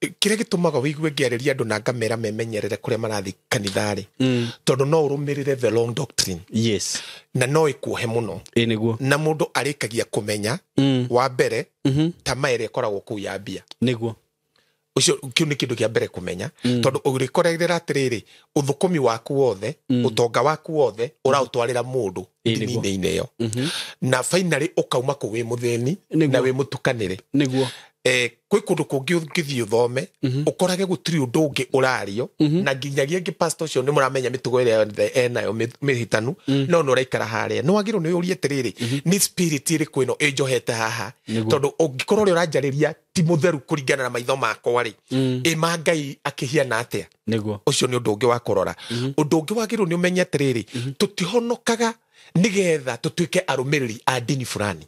Kĩrĩa gĩtũmaga wĩigue ngĩarĩria andũ na ngamera memenyerere kũrĩa marathiĩ kanitha-rĩ, tondũ no ũrũmĩrĩre the wrong doctrine. Yes. Na no ĩkuohe mũno. Ĩ nĩguo. Na mũndũ arĩkagia kũmenya wa mbere tamaa ĩrĩa ĩkoragwo kũu ya mbia. Nĩguo. Ũcio kĩu nĩ kĩndũ kĩa mbere kũmenya, tondũ ũrĩkorerera atĩrĩrĩ, ũthũkũmi waku wothe, ũtonga waku wothe ũraũtwarĩra mũndũ Ĩ, nĩguo. ndini-inĩ ĩyo, na finally ũkauma kũu wĩ mũthĩni Nĩguo. na wĩ mũtukanĩre. Nĩguo. Kwĩ kũndũ kũngĩ ũngĩthiĩ ũthome ũkorage gũtirĩ ũndũ ũngĩ ũrario, na nginyagia angĩ pastor ũcio nĩ mũramenya mĩtugo ĩrĩa yothe enayo mĩhĩtanu, no nĩ ũraikara harĩa nĩ wagĩrĩirwo nĩ ũrie atĩrĩrĩ, nĩ spirit ĩrĩkũ ĩno ĩnjohete haha? Nĩguo. Tondũ ũngĩkorwo ũrĩa ũranjarĩria ti mũtheru kũringana na maitho makwa rĩ, ĩ ma Ngai akĩhiana atĩa? Nĩguo. Ũcio nĩ ũndũ ũngĩ wa kũrora. Ũndũ ũngĩ wagĩrĩirwo nĩ ũmenye atĩrĩrĩ, tũtihonokaga nĩgetha tũtuĩke arũmĩrĩri a ndini fulani.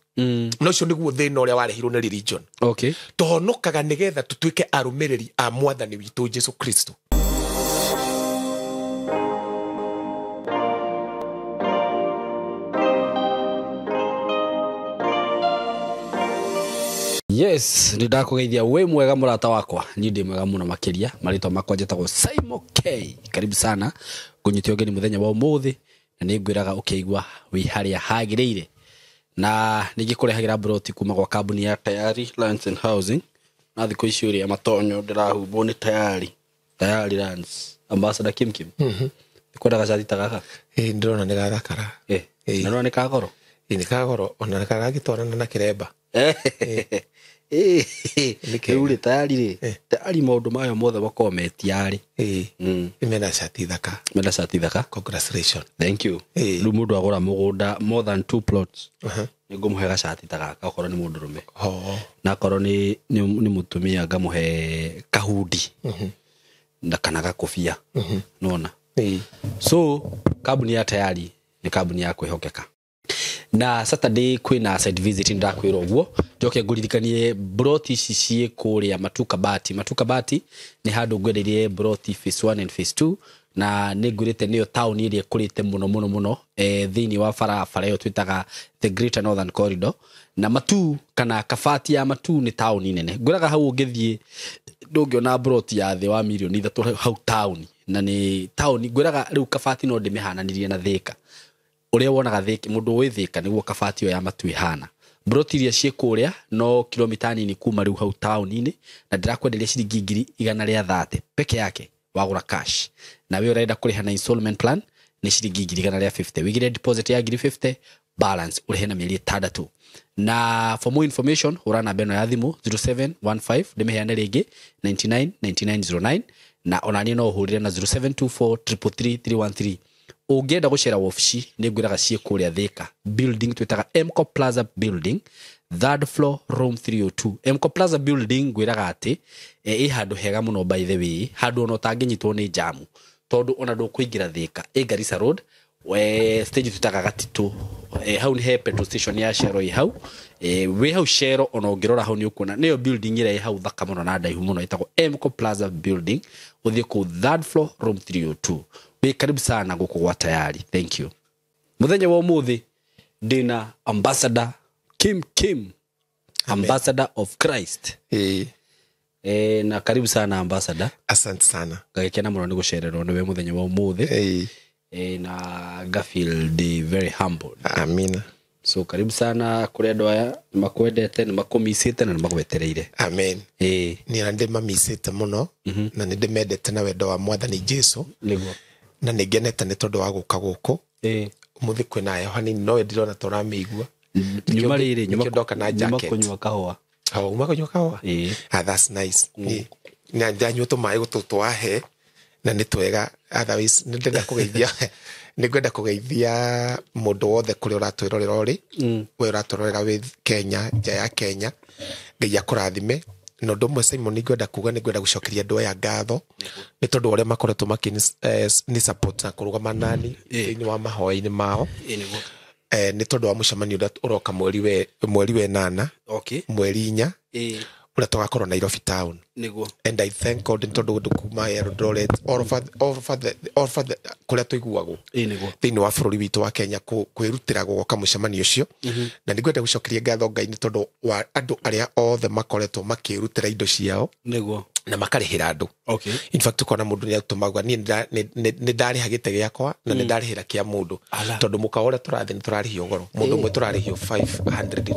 Na ũcio nĩguo thĩna ũrĩa warehirwo nĩ religion. Okay. Tũhonokaga nĩgetha tũtuĩke arũmĩrĩri a mwathani witũ Jesu Kristo. Yes, nĩ ndakũgeithia wĩ mwega mũrata wakwa, niĩ ndĩ mwega mũno makĩria. Marĩtwa makwa njĩtagwo Simon K. Karibu sana ngũnyite ũgeni mũthenya wa ũmũthĩ, na nĩ ngwĩraga ũkĩigua wĩ harĩa hagĩrĩire, na nĩ ngĩkũrehagĩra broti kuma gwa kambuni ya Tayari Lands and Housing. Na thikũ ici ũrĩa matonyo ndĩrahumbwo nĩ Tayari, Tayari Lands Ambassador Kim Kim. Nĩ kwenda gacati ta gaka? Ĩ, ndĩrona nĩ gathakara. Ĩ. Na nĩ ka goro? Ĩ, nĩ ka goro, ona nĩ karagĩtwarana na kĩremba. Nĩ kega. Rĩu rĩ, Tayari rĩ, Tayari maũndũ mayo mothe makoragwo me tiarĩ. Ĩ, mena cati thaka. Mena cati thaka. Congratulations. Thank you. Ĩ. Rĩu mũndũ agũra mũgũnda more than 2 plots, nĩ ngũmũhe gacati ta gaka okorwo nĩ mũndũrũme. Na akorwo nĩ mũtumia ngamũhe kahundi na kana gakobia. Nĩwona? So kambuni ya Tayari nĩ kambuni ya kwĩhokeka. Na Saturday kwĩna site visit, ndakwĩra ũguo njoke ngũririkanie broti ici ciĩ kũrĩa Matuka Bati. Matuka Bati nĩ handũ ngwenderie broti phase 1 and phase 2, na nĩ ngwĩrĩte nĩyo taũni ĩrĩa ĩkũrĩte mũno mũno mũno, thĩinĩ wa barabara ĩyo twĩtaga the Greater Northern Corridor. Na Matu kana Kabati ya Matu nĩ taũni nene. Ngwĩraga hau ũngĩthiĩ ndũngĩona broti ya thĩ wa mirioni 3 hau taũni, na nĩ taũni ngwĩraga rĩu Kabati no ndĩmĩhananĩrie na Thĩka. Ũrĩa wonaga Thĩka, mũndũ wĩ Thĩka nĩguo Kabati ĩyo ya Matu ĩhana. Broti iria ciĩ kũrĩa no kilomita nini kuma rĩu hau taũni-inĩ, na ndĩrakwenderia ciringi ngiri igana rĩa thate peke yake wagũra cash. Na we ũrenda kũrĩha na installment plan nĩ ciringi ngiri igana rĩa 50. Wĩigĩre deposit ya ngiri 50, balance ũrĩhe na mĩeri 6. Na for more information hũra namba ĩno ya thimũ 0715, ndĩmĩheane rĩngĩ 99 99 09, na ona niĩ no ũhũrĩre na 0724 triple three three one three. Ũngĩenda gũcera wabici nĩ ngwĩraga ciĩ kũrĩa Thĩka building twĩtaga Mco Plaza building, third floor room 302. Mco Plaza building ngwĩraga atĩ, ĩ handũ hega mũno by the way, handũ ona ũtangĩnyitwo nĩ jamu, tondũ ona ndũkũingĩra Thĩka, ĩ Garissa Road, we stage twĩtaga Gatitũ, hau nĩ he petrol station ya Shell ĩ hau, wĩ hau Shell ona ũngĩrora hau nĩ ũkuona nĩyo building ĩrĩa ĩ hau thaka mũno na ndaihu mũno ĩtagwo Mco Plaza building. Ũthiĩ kũu third floor room 302. Wĩ karibu sana gũkũ gwa Tayari. Thank you. Mũthenya wa ũmũthĩ ndĩna Ambassador Kim Kim, Amen. Ambassador of Christ. Ĩ. Na karibu sana Ambassador. Asante sana. Ngagĩkena mũno nĩ gũcererwo nĩwe mũthenya wa ũmũthĩ. Ĩ. Na ngafeel ndĩ very humbled. Amina. So karibu sana kũrĩ andũ aya, nĩ makwendete, nĩ makũmicĩte na nĩ magwetereire. Amen. Ĩ. Niĩ na ndĩmamicĩte mũno, na nĩ ndĩmendete na wendo wa Mwathani Jesu. Nĩguo. Na nĩ ngenete nĩ tondũ wa gũka gũkũ. Ĩ. Ũmũthĩ kwĩna heho hanini, no ndĩrona ta ũramĩigua. Nyuma rĩrĩ, Nĩkĩo ndoka na nyuma jacket. kũnyua kahũa. Oh, uma kũnyua kahũa? Ĩ. Ah, that's nice. Nĩ, na ndanyua tũmaĩ gũtũ twahe, na nĩ twega. Otherwise, nĩ ndĩrenda kũgeithia, nĩ ngwenda kũgeithia mũndũ wothe kũrĩa ũratwĩrorera ũrĩ. We ũratwĩrorera wĩ Kenya, nja ya Kenya. Ngai akũrathime. Na ũndũ ũmwe Simon nĩ ngwenda kuga, nĩ ngwenda gũcokeria andũ aya ngatho nĩ tondũ wa ũrĩa makoretwo makĩ ni support na kũrũgama nani thĩinĩ wa mahoya-inĩ mao. Ĩ, nĩguo. Nĩ tondũ wa mũcemanio ũrĩa ũroka mweri we nana, Okay. mweri inya, Ĩ. ũrĩa tũgakorwo Nairobi town. Nĩguo. And I thank God nĩ tondũ ũndũ kuma Eldoret, all over, all over the, all over the, kũrĩa tũiguagwo. Ĩ, nĩguo. Thĩinĩ wa bũrũri witũ wa Kenya kwĩrutĩra gũgoka mũcemanio ũcio. Na nĩ ngwenda gũcokeria ngatho Ngai nĩ tondũ wa andũ arĩa othe makoretwo makĩrutĩra indo ciao. Nĩguo. Na makarĩhĩra andũ. Okay. In fact, ũkona mũndũ nĩ atũmagwa, niĩ nĩ ndarĩha gĩtĩ gĩakwa na nĩ ndarĩhĩra kĩa mũndũ. Ala. Tondũ mũkawa ũrĩa tũrathiĩ nĩ tũrarĩhio goro, mũndũ ũmwe tũrarĩhio 500, 500.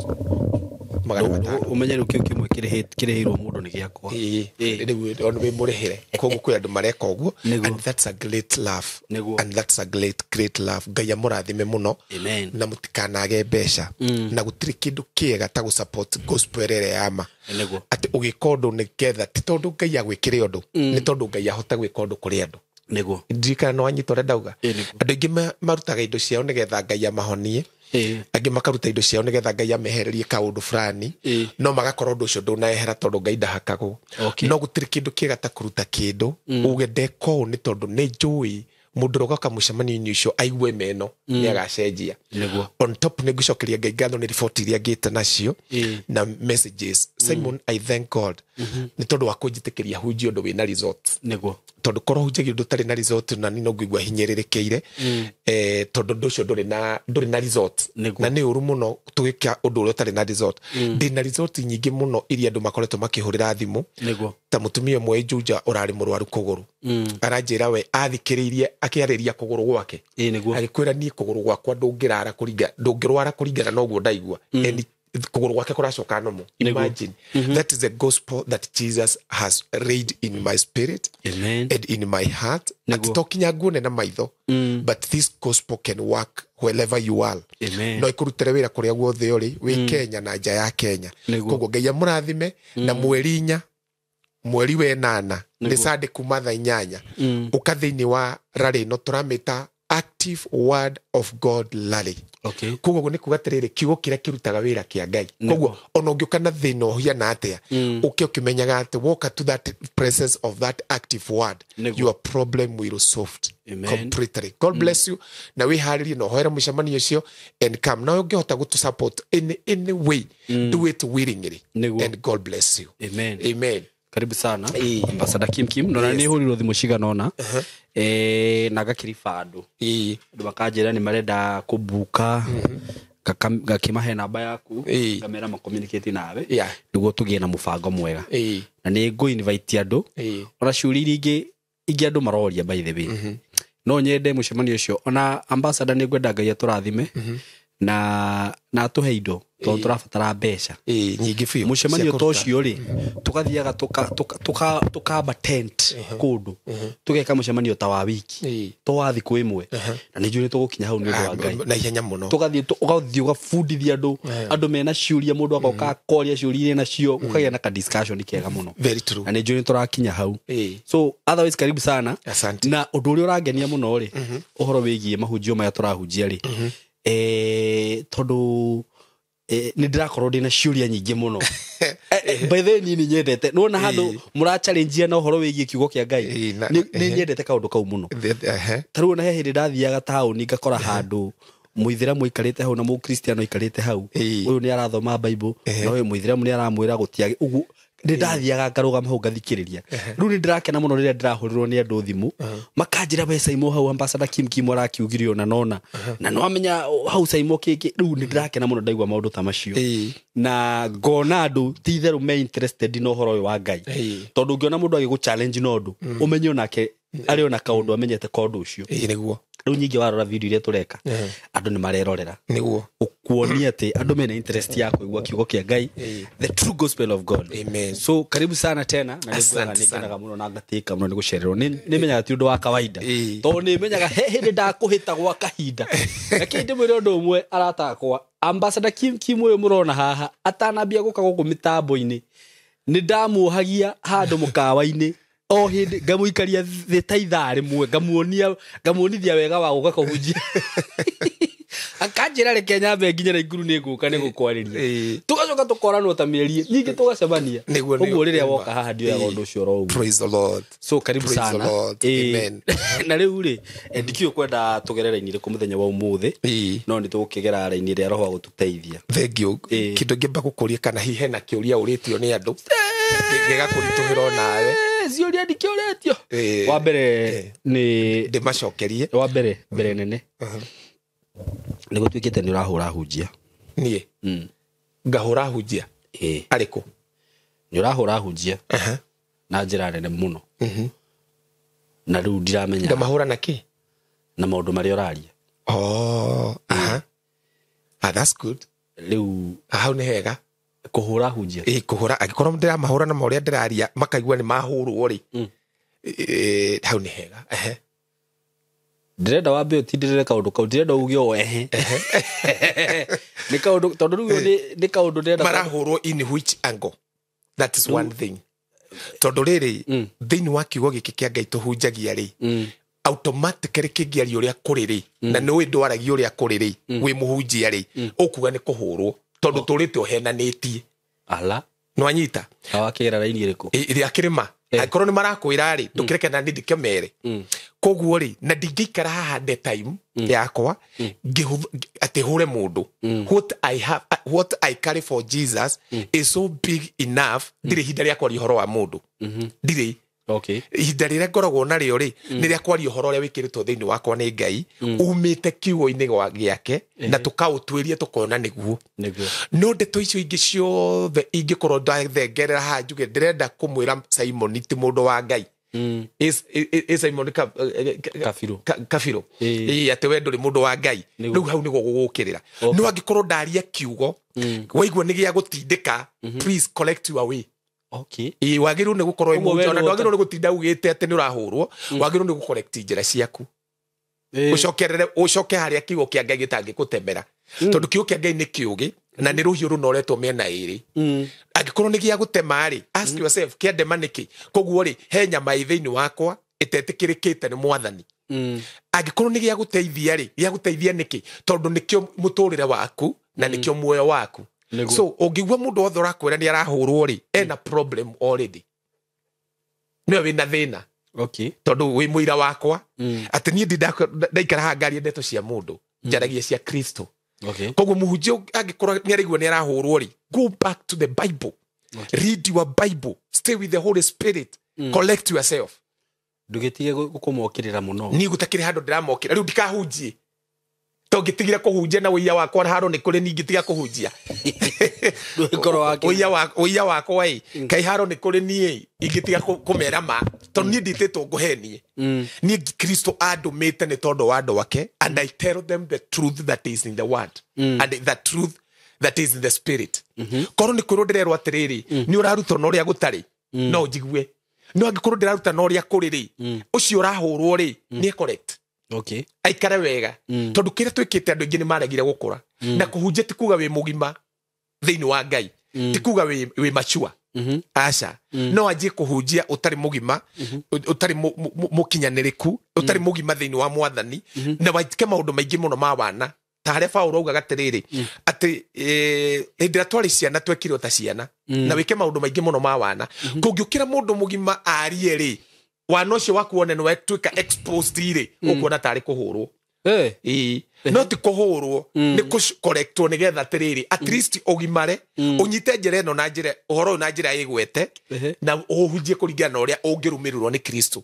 Ũmenye rĩu kĩu kĩmwe kĩrĩhĩirwo mũndũ nĩ gĩakwa. Ĩĩ, Ĩĩ. rĩu ona wĩ mũrĩhĩre, koguo kwĩ andũ mareka ũguo. Nĩguo. And that's a great love. Nĩguo. And that's a great, great love. Ngai amũrathime mũno. Amen. Na mũtikanage mbeca, na gũtirĩ kĩndũ kĩega ta gũ-support gospel ĩrĩa ya ma. Nĩguo. Atĩ ũgĩka ũndũ nĩgetha ti tondũ Ngai agwĩkĩre ũndũ, nĩ tondũ Ngai ahote gwĩka ũndũ kũrĩ andũ. Nĩguo. Ndirikana nĩ wanyita ũrĩa ndauga. Ĩĩ, nĩguo. Andũ aingĩ marutaga indo ciao nĩgetha Ngai amahonie. Angĩ makaruta indo ciao nĩgetha Ngai amehererie kaũndũ fulani. No magakorwo ũndũ ũcio ndũnahera tondũ Ngai ndahakagwo. Okay. No gũtirĩ kĩndũ kĩega ta kũruta kĩndũ uge ndeka ũũ nĩ tondũ nĩ njũĩ mũndũ ũrĩa ũgoka mũcemanio-inĩ ũcio aigue meno nĩ agacenjia. Nĩguo. On top, nĩ ngũcokeria Ngai ngatho nĩ riboti iria ngĩte nacio na messages. Simon, I thank God nĩ tondũ wa kũnjĩtĩkĩria hunjie ũndũ wĩna results. Nĩguo. Tondũ korwo hunjagia ũndũ ũtarĩ na result, na niĩ no ngũigua hinyĩrĩrĩkĩire, tondũ ũndũ ũcio ndũrĩ na result. Nĩguo. Na nĩ ũru mũno tũgĩka ũndũ ũrĩa ũtarĩ na result. Ndĩ na result nyingĩ mũno iria andũ makoretwo makĩhũrĩra thimũ. Nĩguo. Ta mũtumia ũmwe Juja ũrarĩ mũrwaru kũgũrũ, aranjĩra we athikĩrĩirie akĩarĩria kũgũrũ gwake. Ĩĩ, nĩguo. Agĩkwĩra, niĩ kũgũrũ gwakwa ndũngĩrara kũringa, ndũngĩrwara kũringana na ũguo ndaigua. And kũgũrũ gwake kũracoka nomo. Nĩguo. Imagine, that is the gospel that Jesus has laid in my spirit Amen. and in my heart. Nĩguo. Atĩ to kinya nguone na maitho, but this gospel can work wherever you are. Amen. No ĩkũrutĩre wĩra kũrĩa guothe ũrĩ, wĩ Kenya na nja ya Kenya. Nĩguo. Koguo Ngai amũrathime. Na 4 mweri wa 8 nĩ Nĩguo. Sunday kuma thaa 8, ũka thĩinĩ wa rally ĩno tũramĩta Active Word of God Rally. Okay. Koguo nĩ kuga atĩrĩrĩ, kiugo kĩrĩa kĩrutaga wĩra kĩa Ngai. Koguo ona ũngĩũka na thĩna ũhiana atĩa, ũke ũkĩmenyaga atĩ woka to that presence of that active word, Nĩguo. your problem will solved Amen. completely. God bless you. Na wĩharĩrie na ũhoere mũcemanio ũcio and come. Na ũngĩhota gũtũ support in any way, do it willingly. Nĩguo. And God bless you. Amen. Amen. Karibu sana, Ĩĩ. Ambassador Kim Kim. Ndona nĩ hũrirwo thimũ cigana ũna, na ngakĩriba andũ. Andũ makanjĩra nĩ marenda kũbuka, ngakĩmahe namba yaku. Ngamera macommunicate nawe nĩguo tũgĩe na mũbango mwega. Na nĩ ngũ invite andũ. Ona ciũria iria ingĩ andũ maroria, by the way, no nyende mũcemanio ũcio ona ambassador nĩ ngwenda Ngai atũrathime na atũhe indo tondũ tũrabatara mbeca. Ĩĩ, nyingĩ biũ Mũcemanio cia ta kũruta. ũcio rĩ, tũgathiaga tũkamba tent kũndũ, tũgeka mũcemanio ta wa wiki, to wa thikũ 1, na nĩ njũĩ nĩ tũgũkinya hau nĩ ũndũ wa Ngai. Na ihenya mũno. Tũgathiĩ ũgathiĩ ũgabundithia andũ, andũ mena ciũria, mũndũ agoka akoria ciũria iria nacio, gũkagĩa na ka discussion kega mũno. Very true. Na nĩ njũĩ nĩ tũrakinya hau. So otherwise, karibu sana. Asante. Na ũndũ ũrĩa ũrangenia mũno rĩ, ũhoro wĩgiĩ mahunjio maya tũrahunjia rĩ, tondũ nĩ ndĩrakorwo ndĩna ciũria nyingĩ mũno. By the way, niĩ nĩ nyendete nĩwona handũ mũrachallengeia na ũhoro wĩgiĩ kiugo kĩa Ngai. Nĩ nyendete kaũndũ kau mũno. Ta rĩu ona he hĩndĩ ndathiaga taũni, ngakora handũ mũithĩramu aikarĩte hau na mũkristiano aikarĩte hau. Ũyũ nĩ arathoma Bible na ũyũ mũithĩramu nĩ aramwĩra gũtiagĩ ũguo. Nĩ ndathiaga ngarũgama hau ngathikĩrĩria. Rĩu nĩ ndĩrakena mũno rĩrĩa ndĩrahũrĩrwo nĩ andũ thimũ, makanjĩra, "We Saimo, hau Ambassador Kim Kim arakiugire ona nona na no amenya hau Saimo kĩkĩ." Rĩu nĩ ndĩrakena mũno ndaigua maũndũ ta macio. Na ngona andũ ti itherũ me interested na ũhoro ũyũ wa Ngai. Tondũ ũngĩona mũndũ agĩgũ challenge na ũndũ, ũmenye onake arĩ ona kaũndũ amenyete ka ũndũ ũcio. Ĩĩ, nĩguo. Rĩu nyingĩ warora video iria tũreka, andũ nĩ marerorera, ũkuonia atĩ andũ mena interest ya kũigua kiugo kĩa Ngai, the true gospel of God. Amen. So karibu sana tena, na Asante nĩ sana. ngenaga mũno na ngatĩka mũno nĩ gũcererwo. Nĩ menyaga ti ũndũ wa kawaida, tondũ nĩ menyaga he hĩndĩ ndakũhĩta gwa kahinda. Reke ndĩmwĩre ũndũ ũmwe, arata akwa, Ambassador Kim Kim ũyũ mũrona haha, atanambia gũka gũkũ mĩtambo-inĩ, nĩ ndamuohagia handũ mũkawa-inĩ o hĩndĩ, ngamũikaria thĩ ta ithaa 1, ngamuonia, ngamuonithia wega wa gũka kũhunjia. Akanjĩra, "Reke nyambe nginya na iguru, nĩ ngũka nĩ gũkwarĩria." Tũgacoka tũkoranwo ta mĩeri nyingĩ tũgacemania. Ũguo rĩrĩa woka haha ndioyaga ũndũ ũcio oro ũguo. Praise the Lord. So karibu Praise the sana. Lord. Amen. Na rĩu rĩ, ndikĩũĩ kwenda tũgere raini ĩrĩkũ mũthenya wa ũmũthĩ. No nĩ tũgũkĩgera raini ĩrĩa roho agũtũteithia. Thank you. Kĩndũ ngĩamba gũkũria, kana hihi hena kĩũria ũrĩtio nĩ andũ gĩgakũritũhĩra onawe? Ciũria ndikĩũrĩtio. Wa mbere nĩ Ndĩmacokerie. Wa mbere, mbere nene, nĩ gũtuĩkĩte nĩ ũrahũra hunjia. Niĩ ngahũra hunjia? Ĩĩ. Arĩkũ? Nĩ ũrahũra hunjia. Na njĩra nene mũno. Na rĩu ndiramenya Ndamahũra na kĩ? Na maũndũ marĩa ũraria. Oh, aha. Ah, that's good. Rĩu Hau nĩ hega. Kũhũra hunjia. Ĩ, kũhũra angĩkorwo ndĩramahũra na marĩa ndĩraria makaigua nĩ mahũrwo rĩ, hau nĩ hega. Ehe. Ndĩrenda wambe ũtindĩrĩre kaũndũ kau, ndĩrenda uge o ehe nĩ kaũndũ, tondũ rĩu nĩ kaũndũ ndĩrenda. Marahũrwo in which angle? That is one thing, tondũ rĩrĩ, thĩinĩ wa kiugo gĩkĩ kĩa Ngai tũhunjagia rĩ, automatically kĩngĩaria ũrĩa kũrĩ rĩ, na nĩ ũĩ ndwaragia ũrĩa kũrĩ rĩ, wĩ mũhunjia rĩ, ũkuga nĩ kũhũrwo tondũ tũrĩte ũhenanĩtie. Ala. Nĩwanyita? Awakĩgera raini ĩrĩkũ? Ĩrĩa kĩrĩma. Angĩkorwo nĩ marakwĩra rĩ, ndũkĩreke na niĩ ndĩkĩmere. Koguo rĩ, na ndingĩikara haha nde time yakwa atĩ hũre mũndũ. What I have, what I carry for Jesus is so big enough, ndirĩ ihinda rĩa kwaria ũhoro wa mũndũ, ndirĩ. Ihinda rĩrĩa ngoragwo narĩo rĩ, nĩ rĩa kwaria ũhoro ũrĩa wĩkĩrĩtwo thĩinĩ wakwa nĩ Ngai, umĩte kiugo-inĩ gĩake, na tũkaũtuĩria tũkona nĩguo. Nĩguo. No ndeto icio ingĩ ciothe ingĩkorwo ndathengerera haha njuge ndĩrenda kũmwĩra Simon ti mũndũ wa Ngai, Is Simon Kabirũ. Kabirũ. Ĩ, atĩ we ndũrĩ mũndũ wa Ngai. Nĩguo. Rĩu hau nĩguo gũgũkĩrĩra. No angĩkorwo ndaria kiugo waigua nĩ gĩa gũtindĩka, please collect your way. Ĩ, wagĩrĩirwo nĩ gũkorwo wĩ Ũguo we mũhunjia, ona nĩwe ndwagĩrĩirwo nĩ gũtinda ugĩte atĩ nĩ ũrahũrwo. Wagĩrĩirwo nĩ gũcorrect njĩra ciaku, ũcokerere, ũcoke harĩa kiugo kĩa Ngai gĩtangĩgũtemera, tondũ kiugo kĩa Ngai nĩ kĩũgĩ na nĩ rũhiũ rũnoretwo mĩena ĩrĩ. Angĩkorwo nĩ gĩa gũtema rĩ, ask yourself, kĩandema nĩkĩ? Koguo rĩ, he nyama ĩ thĩinĩ wakwa ĩtetĩkĩrĩkĩte nĩ Mwathani. Angĩkorwo nĩ gĩa gũteithia rĩ, gĩa gũteithia nĩkĩ? Tondũ nĩkĩo mũtũrĩre waku na nĩkĩo muoyo waku. So ũngĩigua mũndũ wothe ũrakwĩra nĩ arahũrwo rĩ, ena problem already, nĩwe wĩna thĩna, tondũ wĩ mũira wakwa atĩ niĩ ndaikara haha ngaria ndeto cia mũndũ, njaragia cia Kristo. Koguo mũhunjia angĩkorwo nĩ araigua nĩ arahũrwo rĩ, go back to the Bible, read your Bible, stay with the Holy Spirit, collect yourself. Ndũgĩtige gũkũmokĩrĩra mũno. Niĩ gũtakĩrĩ handũ ndĩramokĩra. Rĩu ndikahunjie to ngĩtigire kũhunjia na ũiya wakwa haro nĩ kũrĩ ningĩtiga kũhunjia. Ndũgĩkorwo wakĩ- Ũiya wakwa ĩ, kaĩ haro nĩ kũrĩ niĩ ingĩtiga kũmera ma? Tondũ niĩ nditĩtwo ngũhenie. Niĩ Kristo andũmĩte nĩ tondũ wa andũ ake, and I tell them the truth that is in the word and the truth that is in the spirit. Korwo nĩ kwĩrwo ndĩrerwo atĩrĩrĩ, nĩ ũrarutwo na ũrĩa gũtarĩ, no njigue. No angĩkorwo ndĩraruta na ũrĩa kũrĩ rĩ, ũcio ũrahũrwo rĩ, nĩ correct, aikare wega, tondũ kĩrĩa twĩkĩte, andũ aingĩ nĩ maregire gũkũra. Na kũhunjia ti kuga wĩ mũgima thĩinĩ wa Ngai, ti kuga wĩ mature, aca. No anjie kũhunjia ũtarĩ mũgima, ũtarĩ mũkinyanĩrĩku, ũtarĩ mũgima thĩinĩ wa Mwathani, na wike maũndũ maingĩ mũno ma wana, ta harĩa Paũlũ augaga atĩrĩrĩ, atĩ hĩndĩ ĩrĩa twarĩ ciana twekire o ta ciana, na wĩke maũndũ maingĩ mũno ma wana. Kũngĩũkĩra mũndũ mũgima arie rĩ, wana ũcio waku wone nĩ watuĩka exposed rĩ, ũkuona tarĩ kũhũrwo. Ĩĩ, no ti kũhũrwo, nĩ kũkorektwo nĩgetha atĩrĩrĩ, at least ũgimare, ũnyite njĩra ĩno na njĩra ũhoro ũyũ na njĩra ĩgwete, na ũhunjie kũringana na ũrĩa ũngĩrũmĩrĩrwo nĩ Kristo.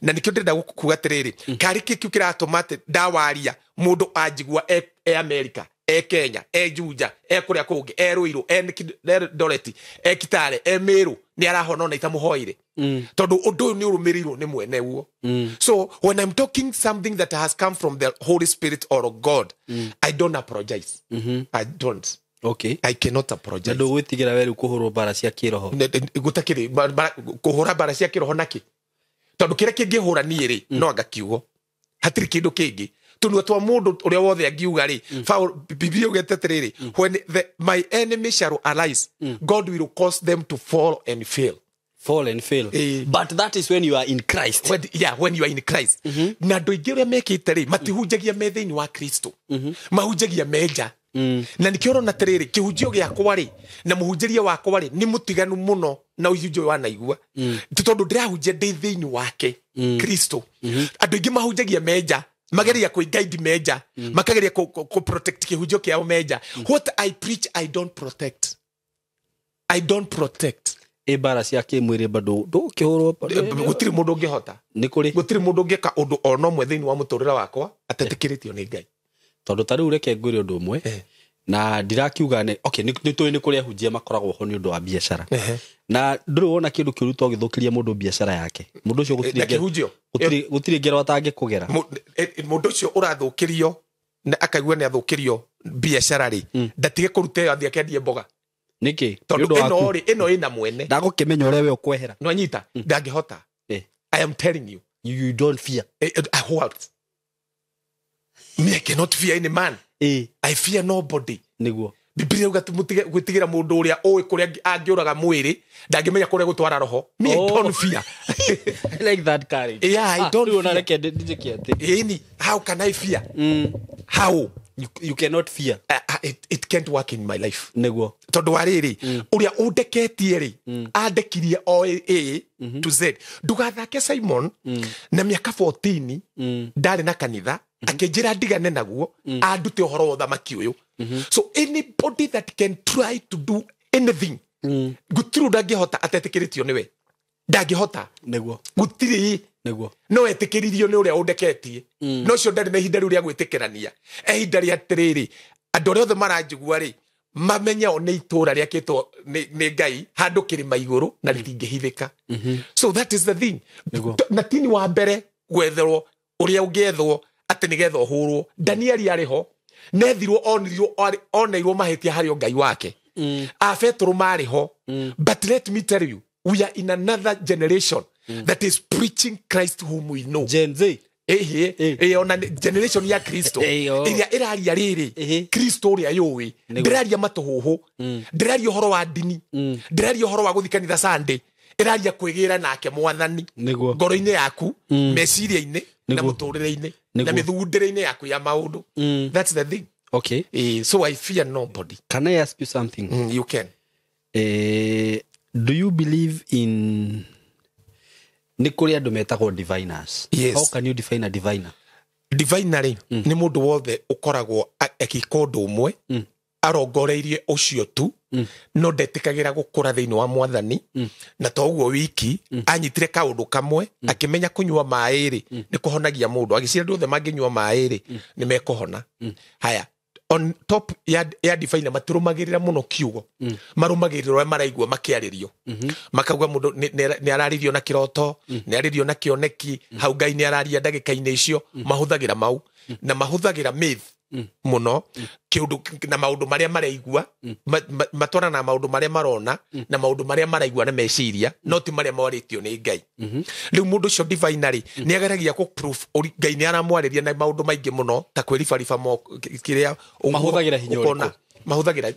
Na nĩkĩo ndĩrenda kuga atĩrĩrĩ, karĩ kĩ kĩu kĩratũma atĩ ndawaria mũndũ anjigua e America, e Kenya, e Juja, e kũrĩa kũngĩ, e Ruiru, e Eldoret, e Kitale, e Meru, nĩ arahona ona itamũhoire, tondũ ũndũ ũyũ nĩ ũrũmĩrĩirwo nĩ mwene guo. So when I'm talking something that has come from the Holy Spirit or God, I don't apologize. I don't. I cannot Na apologize. Ndũgwĩtigĩra we rĩu kũhũrwo mbara cia kĩroho? Gũtakĩrĩ kũhũra mbara cia kĩroho nakĩ? Tondũ kĩrĩa kĩngĩhũra niĩ rĩ, no anga kiugo, hatirĩ kĩndũ kĩngĩ. Tũnua twa mũndũ ũrĩa wothe angiuga rĩ, Biblia ugĩte atĩrĩrĩ, when my enemy shall arise, God will cause them to fall and fail. Fall and fail. But that is when you are in Christ. When, yeah, when you are in Christ. Na andũ aingĩ ũrĩa mekĩte rĩ, matihunjagia me thĩinĩ wa Kristo, mahunjagia me nja. Na nĩkĩo ũrona atĩrĩrĩ, kĩhunjio gĩakwa rĩ na mũhunjĩrie wakwa rĩ nĩ mũtiganu mũno na ũhunjio wanaigua. Ti tondũ ndĩrahunjia ndĩ thĩinĩ wake Kristo. Andũ aingĩ mahunjagia me nja, mageria kwĩ me nja, makageria kũ protect kĩhunjio kĩao me nja. What I preach, I don't protect. I don't protect. Ĩ mbara cia kĩmwĩrĩ bado ndũkĩhũrwo? Gũtirĩ mũndũ ũngĩhota. Nĩ kũrĩ. Gũtirĩ mũndũ ũngĩka ũndũ ona ũmwe thĩinĩ wa mũtũrĩre wakwa atetĩkĩrĩtio nĩ Ngai. Tondũ ta rĩu reke ngwĩre ũndũ ũmwe. Na ndirakiuga nĩ okay, nĩ tũĩ nĩ kũrĩ ahunjia makoragwo ho nĩ ũndũ wa biacara. Na ndũrĩ wona kĩndũ kĩũru to gĩthũkĩrie mũndũ biacara yake. Mũndũ ũcio Na kĩhunjio gũtirĩ ngero atangĩkũgera. Mũndũ ũcio ũrathũkĩrio na akaigua nĩ athũkĩrio biacara rĩ, ndatige kũruta ĩyo athiĩ akendie mboga. Nĩkĩ? Tondũ ĩno rĩ, ĩno ĩna mwene. Ndagũkĩmenya ũrĩa we ũkwehera. Nĩwanyita? Ndangĩhota. I am telling you. You don't fear. What? Me, I cannot fear any man. I fear nobody. Nĩguo. Biblia yuga mutige gwitigira mundu uria ui kuria angiuraga mwiri ndangimenya kuria gutwara roho. Me, I don't fear. I like that courage. Yeah, I don't fear. Reke ndijike ati. Ĩni, how can I fear? How? You cannot fear. It can't work in my life. Nĩguo. Tondu wa riri, uria undeketie ri, andekirie o A to Z. Ndugathake Simon na miaka 14 ndari na kanitha, akinjira ndigane naguo, andute uhoro wa thamaki uyu. So anybody that can try to do anything, gutiri ndangihota atetikĩrĩtio nĩwe. Ndangihota. Nĩguo. Gutiri. Nĩguo. No etĩkĩririo nĩ ũrĩa ũndeketie. No ũcio ndarĩ na ihinda rĩu rĩa gwĩtĩkĩrania. Ihinda rĩa atĩrĩrĩ, andũ arĩa othe maranjigua rĩ, mamenye o nĩ itũũra rĩakĩtwo nĩ Ngai handũ kĩrĩma igũrũ na rĩtingĩhithĩka. So that is the thing. Na tini wa mbere gwetherwo ũrĩa ũngĩethwo atĩ nĩgetha ũhũrwo. Danieli arĩ ho, nethirwo onirio oneirwo mahĩtia harĩ o Ngai wake. A Petero marĩ ho. But let me tell you, we are in another generation that is preaching Christ whom we know. Gen Z. Ona generation ya Kristo. Ĩrĩa ĩraria rĩrĩ, Kristo ũrĩa yũĩ. Ndĩraria matũhũhũ, ndĩraria ũhoro wa ndini, ndĩraria ũhoro wa gũthiĩ kanitha Sunday, ĩraria kwĩgĩra nake mwathani ngoro-inĩ yaku, meciria-inĩ, na mũtũrĩre-inĩ, na mĩthugundĩre-inĩ yaku ya maũndũ. That's the thing. Okay. So I fear nobody. Can I ask you something? You can. Do you believe in nĩ kũrĩ andũ metagwo diviners? Yes. How can you define a diviner? Diviner rĩ, nĩ mũndũ wothe ũkoragwo agĩka ũndũ ũmwe, arongoreirie ũcio tu, no ndetĩkagĩra gũkũra thĩinĩ wa mwathani, na to ũguo wiki, anyitire kaũndũ kamwe, akĩmenya kũnyua maĩ rĩ, nĩ kũhonagia mũndũ. Agĩciria andũ othe mangĩnyua maĩ rĩ, nĩ mekũhona. Haya, on top ya diviner matirũmagĩrĩra mũno kiugo. Marũmagĩrĩra ũrĩa maraigua makĩarĩrio. Makauga mũndũ nĩ ararĩrio na kĩroto, nĩ arĩrio na kĩoneki, hau Ngai nĩ araria ndagĩka-inĩ icio, mahũthagĩra mau na mahũthagĩra myth mũno, kĩũndũ na maũndũ marĩa maraigua, matwarana na maũndũ marĩa marona, na maũndũ marĩa maraigua na meciria, no ti marĩa marĩtio nĩ Ngai. Rĩu mũndũ ũcio diviner rĩ, nĩ ageragia kũ proof Ngai nĩ aramwarĩria na maũndũ maingĩ mũno, ta kwĩribariba kĩrĩa mahũthagĩra hinya ũrĩkũ? Mahũthagĩra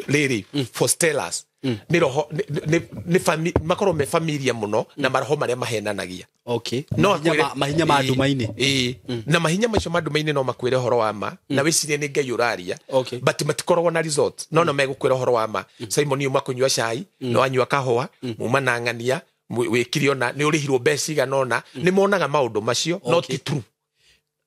rĩrĩ for stellars. Nĩ roho, nĩ makorwo me familia mũno na maroho marĩa mahenanagia. Okay. No mahinya ma nduma-inĩ. Na mahinya macio ma nduma-inĩ no makwĩre ũhoro wa ma, na wĩcirie nĩ Ngai ũraria. But matikoragwo na result. No no megũkwĩra ũhoro wa ma. Simon yuma kũnyua cai, no anyua kahũa, muma na ng'ania, wĩkire ona nĩ ũrĩhirwo mbeca igana ũna, nĩ monaga maũndũ macio, not true.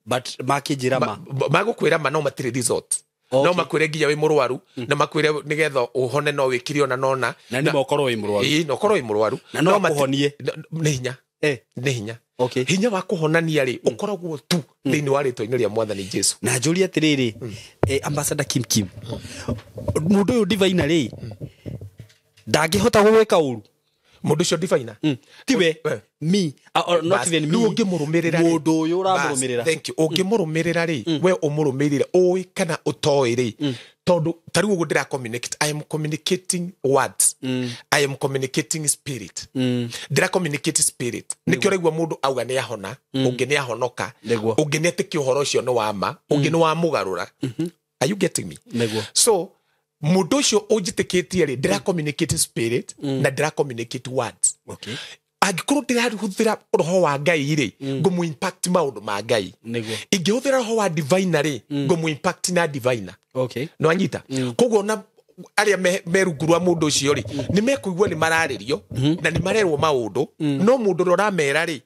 But makĩnjĩra ma. Magũkwĩra ma no matirĩ result. No makwĩre nginya wĩ mũrwaru, na makwĩre nĩgetha ũhone no wĩkire ona nona. Na nĩ mokorwo wĩ mũrwaru. Ĩĩ, no ũkorwo wĩ mũrwaru. Na no kũhonie. Nĩ hinya. Nĩ hinya. Okay. Hinya wa kũhonania rĩ, ũkoragwo tu thĩinĩ wa rĩtwa-inĩ rĩa Mwathani Jesu. Na njũrie atĩrĩrĩ, Ambassador Kim Kim, mũndũ ũyũ diviner rĩ, ndangĩhota gũgwĩka ũru? Mũndũ ũcio diviner? Tiwe, me, or not even me. Ũngĩmũrũmĩrĩra rĩ, mũndũ ũyũ ũramũrũmĩrĩra. Thank you. Ũngĩmũrũmĩrĩra rĩ, we ũmũrũmĩrĩre ũĩ kana ũtoĩ rĩ, tondũ ta rĩu ũguo ndĩra communicate, I am communicating words. I am communicating spirit. Ndĩra communicate spirit. Nĩkĩo ũraigua mũndũ auga nĩ ahona, ũngĩ nĩ ahonoka, ũngĩ nĩ etĩkia ũhoro ũcio nĩ wa ma, ũngĩ nĩ wa mũgarũra. Are you getting me? Nĩguo. So mũndũ ũcio ũnjĩtĩkĩtie rĩ, ndĩra communicate spirit na ndĩra communicate words. Okay. Angĩkorwo ndĩrahũthĩra roho wa Ngai rĩ, ngũmũ impact maũndũ ma Ngai. Ingĩhũthĩra roho wa diviner rĩ, ngũmũ impact na diviner. Okay. No anyita. Koguo ona arĩa me rungu rwa mũndũ ũcio rĩ, nĩ mekũigua nĩ mararĩrio na nĩ marerwo maũndũ, no mũndũ ũrĩa ũramera rĩ,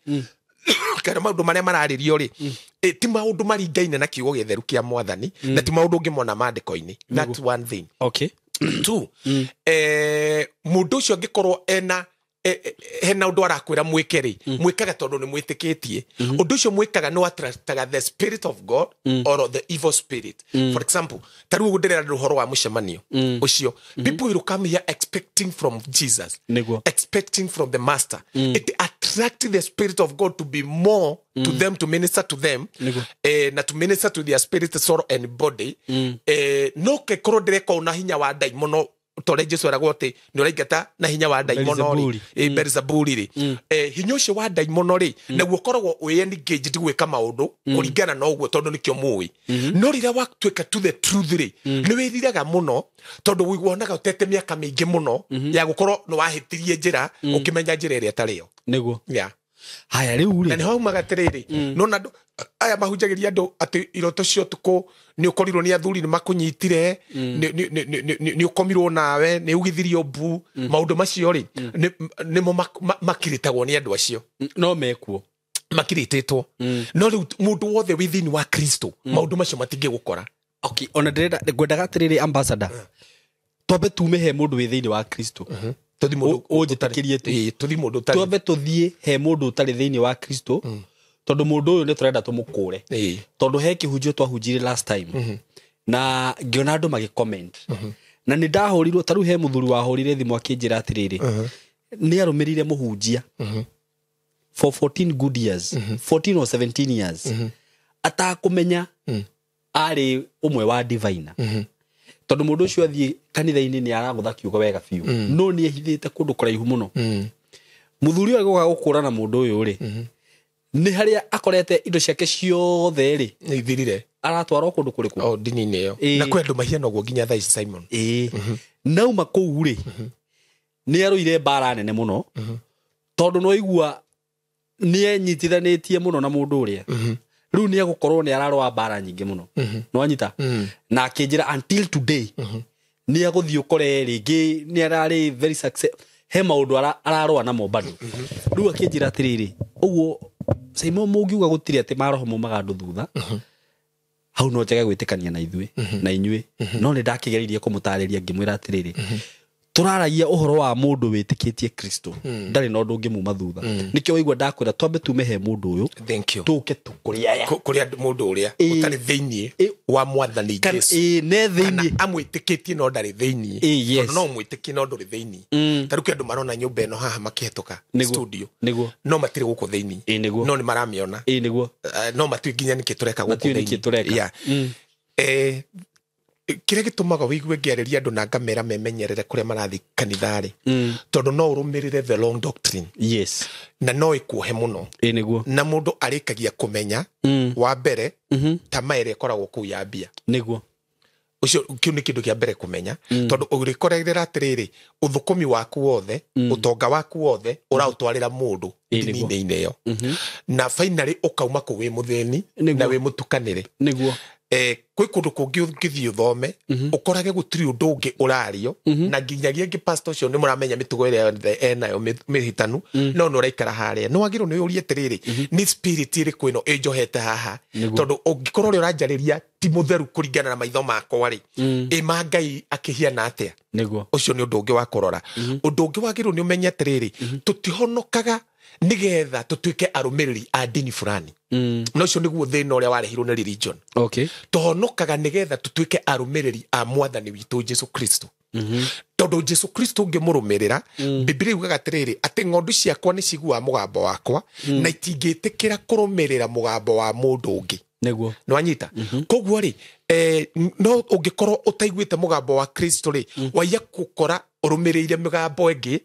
kana maũndũ marĩa mararĩrio rĩ, ti maũndũ maringaine na kiugo gĩtheru kĩa Mwathani, na ti maũndũ ũngĩmona maandĩko-inĩ. That's one thing. Okay. Two, mũndũ ũcio angĩkorwo hena ũndũ arakwĩra mwĩke rĩ, mwĩkaga tondũ nĩ mwĩtĩkĩtie. Ũndũ ũcio mwĩkaga nĩ attractaga the spirit of God or the evil spirit. For example, ta rĩu ũguo ndĩrera ũhoro wa mũcemanio ũcio, people will come here expecting from Jesus, Nĩguo. expecting from the master. It attracts the spirit of God to be more to them, to minister to them, Nĩguo. Na to minister to their spirit, soul and body. No kekorwo ndĩreka na hinya wa ndaimono, ta ũrĩa Jesu eragwo atĩ nĩ ũraingata na hinya wa ndaimono rĩ, Beelzebuli. Beelzebuli rĩ, hinya ũcio wa ndaimono rĩ, naguo ũkoragwo wĩ engaged gwĩka maũndũ kũringana na ũguo, tondũ nĩkĩo mũĩ. No rĩrĩa watuĩka to the truth rĩ, nĩ wĩriraga mũno, tondũ wonaga ũtete mĩaka mĩingĩ mũno ya gũkorwo nĩ wahĩtirie njĩra, ũkĩmenya njĩra ĩrĩa ĩtarĩ yo. Nĩguo. Yeah. Haya, rĩu Na rĩ, nĩho haumaga atĩrĩrĩ, nona andũ aya mahunjagĩria andũ atĩ iroto cia ũtukũ, nĩ ũkorirwo nĩ athuri nĩ makũnyitire, nĩ ũkomirwo nawe, nĩ ugithirio mbu, maũndũ macio rĩ, nĩmo makiritagwo nĩ andũ acio. No mekuo. Makiritĩtwo. No rĩu mũndũ wothe wĩ thĩinĩ wa Kristo, maũndũ macio matingĩgũkora. Okay, ona ndĩrenda, ngwendaga atĩrĩrĩ, ambassador, twambe tume he mũndũ wĩ thĩinĩ wa Kristo. Tũthi mũndũ Ũnjĩtĩkĩrie tu. Ĩĩ, tũthi mũndũ ũtarĩ. Twambe tũthiĩ he mũndũ ũtarĩ thĩinĩ wa Kristo, tondũ mũndũ ũyũ nĩ tũrenda tũmũkũre. Tondũ he kĩhunjio twahunjirie last time na ngĩona andũ magĩ comment, na nĩ ndahũrirwo. Ta rĩu he mũthuri wahũrire thimũ akĩnjĩra atĩrĩrĩ, nĩ arũmĩrĩire mũhunjia for 14 good years, 14 or 17 years, atakũmenya arĩ ũmwe wa diviner, tondũ mũndũ ũcio athiĩ kanitha-inĩ nĩ aragũtha kiugo wega biũ, no nĩ ehithĩte kũndũ kũraihu mũno. Mũthuri ũyũ agĩũka gũkũrana mũndũ ũyũ rĩ, nĩ harĩa akorete indo ciake ciothe rĩ, Nĩ ithirire. Aratwarwo kũndũ kũrĩkũ? O ndini-inĩ ĩyo. Na kwĩ andũ mahiana ũguo nginya thaa ici, Simon. Ĩĩ, nauma kũu rĩ, nĩ arũire mbara nene mũno, tondũ no igua nĩ enyitithanĩtie mũno na mũndũ ũrĩa rĩu nĩ egũkorwo nĩ ararũa mbara nyingĩ mũno. Nĩwanyita? Na akĩnjĩra until today nĩ egũthiĩ ũkore rĩngĩ nĩ ararĩ very success, he maũndũ ararũa namo bado. Rĩu akĩnjĩra atĩrĩrĩ, ũguo Simon, mũngiuga gũtirĩ atĩ maroho maumaga andũ thutha, hau no njage gwĩtĩkania na ithuĩ na inyuĩ. No nĩ ndakĩgeririe kũmũtarĩria, ngĩmwĩra atĩrĩrĩ, tũraragia ũhoro wa mũndũ wĩtĩkĩtie Kristo, ndarĩ na ũndũ ũngĩmuma thutha. Nĩkĩo waigua ndakwĩra twambe tume he mũndũ ũyũ, Thank you. tũke tũkũrĩ aya. Kũrĩ andũ, mũndũ ũrĩa ũtarĩ thĩinĩ wa mwathani Jesu, Ĩĩ, ne kana thĩinĩ. Amwĩtĩkĩtie no ndarĩ thĩinĩ. Ĩĩ, yes. Tondũ no ũmwĩtĩkie no ndũrĩ thĩinĩ. Ta rĩu kwĩ andũ marona nyũmba ĩno haha makĩhetũka studio, no matirĩ gũkũ thĩinĩ. Ĩĩ, nĩguo. No nĩ maramĩona. Ĩĩ, nĩguo. No matiũĩ nginya nĩkĩ tũreka gũkũ Matiũĩ nĩkĩ thĩinĩ. tũreka. Yeah. Kĩrĩa gĩtũmaga wĩigue ngĩarĩria andũ na ngamera memenyerere kũrĩa marathiĩ kanitha-rĩ, tondũ no ũrũmĩrĩre the wrong doctrine, na no ĩkuohe mũno. Ĩĩ, nĩguo. Na mũndũ arĩkagia kũmenya wa mbere tama ĩrĩa ĩkoragwo kũu ya mbia. Ũcio kĩu nĩ kĩndũ kĩa mbere kũmenya, tondũ ũrĩkorerera atĩrĩrĩ, ũthũkũmi waku wothe, ũtonga waku wothe, ũraũtwarĩra mũndũ Ĩĩ, nĩguo. ndini-inĩ ĩyo, na finally ũkauma kũu wĩ mũthĩni na wĩ mũtukanĩre. Kwĩ kũndũ kũngĩ ũngĩthiĩ ũthome, ũkorage gũtirĩ ũndũ ũngĩ ũrario, na nginyagia angĩ pastor ũcio nĩ mũramenya mĩtugo ĩrĩa yothe enayo mĩhĩtanu, no nĩ ũraikara harĩa. Nĩ wagĩrĩirwo nĩ ũrie atĩrĩrĩ, nĩ spirit ĩrĩkũ ĩno ĩnjohete haha? Tondũ ũngĩkorwo ũrĩa ũranjarĩria ti mũtheru kũringana na maitho makwa rĩ, ĩ ma Ngai akĩhiana atĩa? Ũcio nĩ ũndũ ũngĩ wa kũrora. Ũndũ ũngĩ wagĩrĩirwo nĩ ũmenye atĩrĩrĩ, tũtihonokaga nĩgetha tũtuĩke arũmĩrĩri a ndini fulani. Na ũcio nĩguo thĩna ũrĩa warehirwo nĩ religion. Tũhonokaga nĩgetha tũtuĩke arũmĩrĩri a mwathani witũ Jesu Kristo, tondũ Jesu Kristo ũngĩmũrũmĩrĩra, Biblia yugaga atĩrĩrĩ, atĩ ng'ondu ciakwa nĩ ciguaga mũgambo wakwa na itingĩtĩkĩra kũrũmĩrĩra mũgambo wa mũndũ ũngĩ. Nĩwanyita? Koguo rĩ, no ũngĩkorwo ũtaiguĩte mũgambo wa Kristo rĩ, waiya gũkora ũrũmĩrĩire mĩgambo ĩngĩ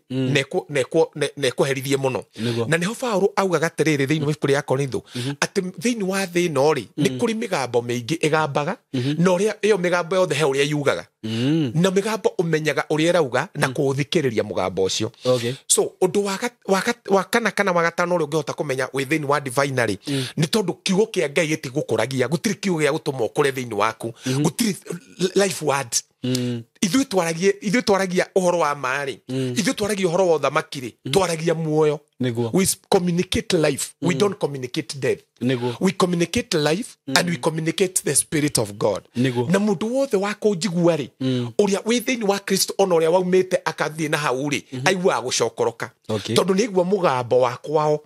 na ĩkũherithie mũno. Na nĩho Paũlũ augaga atĩrĩrĩ thĩinĩ wa ibuku rĩa Korintho, atĩ thĩinĩ wa thĩ ĩno rĩ, nĩ kũrĩ mĩgambo mĩingĩ ĩgambaga, na ũrĩa ĩyo mĩgambo yothe he ũrĩa yugaga, na mĩgambo ũmenyaga ũrĩa ĩrauga na kũũthikĩrĩria mũgambo ũcio. So ũndũ wa kana kana wa gatano ũrĩa ũngĩhota kũmenya wĩ thĩinĩ wa divine rĩ, nĩ tondũ kiugo kĩa Ngai gĩtigũkũragia. Gũtirĩ kiugo gĩa gũtũma ũkũre thĩinĩ waku, gũtirĩ life word. Ithuĩ twaragia ũhoro wa ma-rĩ, ithuĩ twaragia ũhoro wa ũthamaki-rĩ, twaragia muoyo. Nĩguo. We communicate life, we don't communicate death. Nĩguo. We communicate life and we communicate the spirit of God. Nĩguo. Na mũndũ wothe wa kũnjigua rĩ, ũrĩa wĩ thĩinĩ wa Kristo, ona ũrĩa waumĩte akathiĩ na hau rĩ, aiguaga gũcokoroka. Okay. Tondũ nĩ aigua mũgambo wa kwao.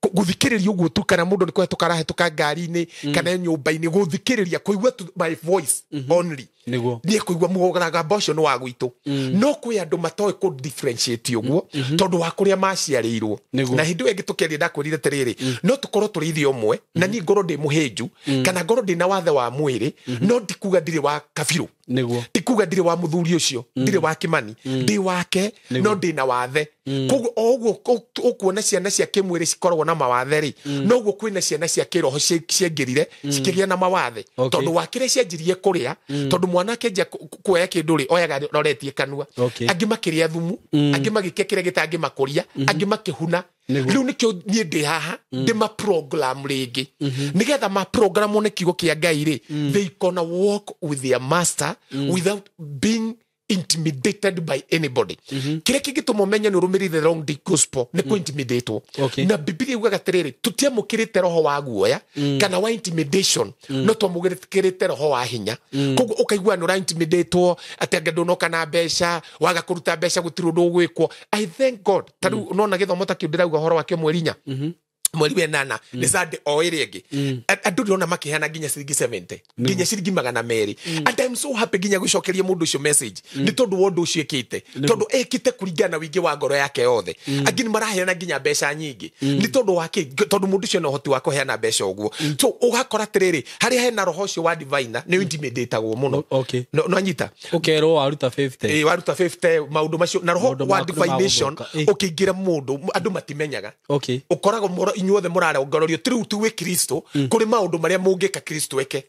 Gũthikĩrĩria ũguo tu, kana mũndũ nĩ kũhetũka arahĩtũka ngari-inĩ kana nyũmba-inĩ, gũthikĩrĩria kũigua tu my voice only, Nĩguo. nĩ kũigua mũgambo ũcio nĩ wa gwitũ. No kwĩ andũ matoĩ kũ differentiate ũguo tondũ wa kũrĩa maciarĩirwo. Nĩguo. Na hĩndĩ ĩyo ĩngĩ tũkĩaria ndakwĩrire atĩrĩrĩ, no tũkorwo tũrĩ ithuĩ ũmwe, na niĩ ngorwo ndĩ mũhĩnju kana ngorwo ndĩ na wathe wa mwĩrĩ, no ndikuga ndirĩ wa kabirũ. Nĩguo. Ndikuga ndirĩ wa mũthuri ũcio, ndirĩ wa Kĩmani, ndĩ wake, no ndĩ na wathe. Koguo o ũguo ũkuona ciana cia kĩmwĩrĩ cikoragwo na mawathe rĩ, noguo kwĩna ciana cia kĩroho ciaingĩrire cikĩgĩa na mawathe. Okay. Tondũ wa kĩrĩa cianjirie kũrĩa, tondũ mwana akĩanjia kuoya kĩndũ rĩ, oyaga roretie kanua. Okay. Angĩ makĩrĩa thumu, angĩ magĩkia kĩrĩa gĩtangĩmakũria, angĩ makĩhuna. Nĩguo. Rĩu nĩkĩo niĩ ndĩ haha ndĩ maprogram rĩngĩ, nĩgetha maprogramwo nĩ kiugo kĩa Ngai rĩ, they gonna walk with their master without being intimidated by anybody. Kĩrĩa kĩngĩtũma ũmenye nĩ ũrũmĩrĩire the wrong gospel nĩ kũ-intimidatwo. Okay. Na Bibilia yugaga atĩrĩrĩ, tũtiamũkĩrĩte roho wa guoya kana wa intimidation, no twamũkĩrĩte roho wa hinya. Koguo ũkaigua nĩ ũraintimidatwo atĩ anga ndũnoka na mbeca, waga kũruta mbeca gũtirĩ ũndũ ũgwĩkwo. I thank God, ta rĩu nona gĩthomo ta kĩu ndĩrauga ũhoro wakĩo mweri inya, mweri wa ĩnana, nĩ Sunday o ĩrĩa ĩngĩ. Andũ ndĩrona makĩheana nginya ciringi 70, nginya ciringi 200, and I'm so happy nginya gũcokeria mũndũ ũcio message nĩ tondũ wa ũndũ ũcio ĩkĩte, tondũ ĩkĩte kũringana na ũingĩ wa ngoro yake yothe. Angĩ nĩ maraheana nginya mbeca nyingĩ. Nĩ tondũ wa kĩ? Tondũ mũndũ ũcio na ũhoti wa kũheana mbeca ũguo. So ũgakora atĩrĩrĩ, harĩa hena roho ũcio wa diviner nĩ intimidatagwo mũno. Okay. No anyita. Ũkerwo waruta 50. Ĩ, waruta 50, maũndũ macio na roho Maũndũ wa maku nĩ divination magũthũka. ũkĩingĩra mũndũ, andũ matimenyaga. Okay. Ũkoragwo inyuothe mũrarongorerio ti rĩu tu wĩ Kristo, kũrĩ maũndũ marĩa mũngĩka Kristo eke.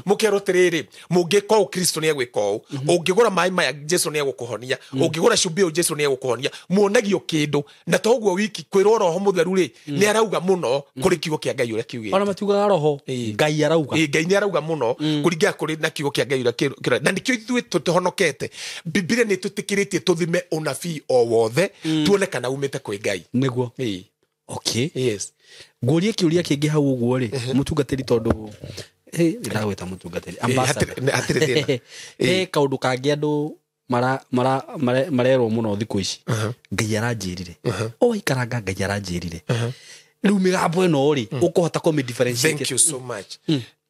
Mũkerwo atĩrĩrĩ, mũngĩka ũũ Kristo nĩ egwĩka ũũ, ũngĩgũra maĩ maya Jesu nĩ egũkũhonia, ũngĩgũra cumbĩ ũyũ Jesu nĩ egũkũhonia. Muonagio kĩndũ na to ũguo wiki kwĩrwo roho mũtheru rĩ, nĩ arauga mũno kũrĩ kiugo kĩa Ngai ũrĩa kiugĩte. Ona matiugaga roho, Ĩĩ. Ngai arauga. Ĩĩ, Ngai nĩ arauga mũno kũringana kũrĩ na kiugo kĩa Ngai ũrĩa na nĩkĩo ithuĩ tũtihonokete. Bibilia nĩ tũtĩkĩrĩtie tũthime ũnabii o wothe tuone kana umĩte kwĩ Ngai. Nĩguo. Ĩĩ. Okay. Yes. Ngũrie kĩũria kĩngĩ hau ũguo rĩ, mũtungatĩri, tondũ ndagwĩta mũtungatĩri, ambassador. Hatirĩ thĩna. He kaũndũ kangĩ andũ marerwo mũno thikũ ici, Ngai aranjĩrire, o ikaranga Ngai aranjĩrire. Rĩu mĩgambo ĩno rĩ, ũkũhota kũmĩ differentiate? Thank you so much.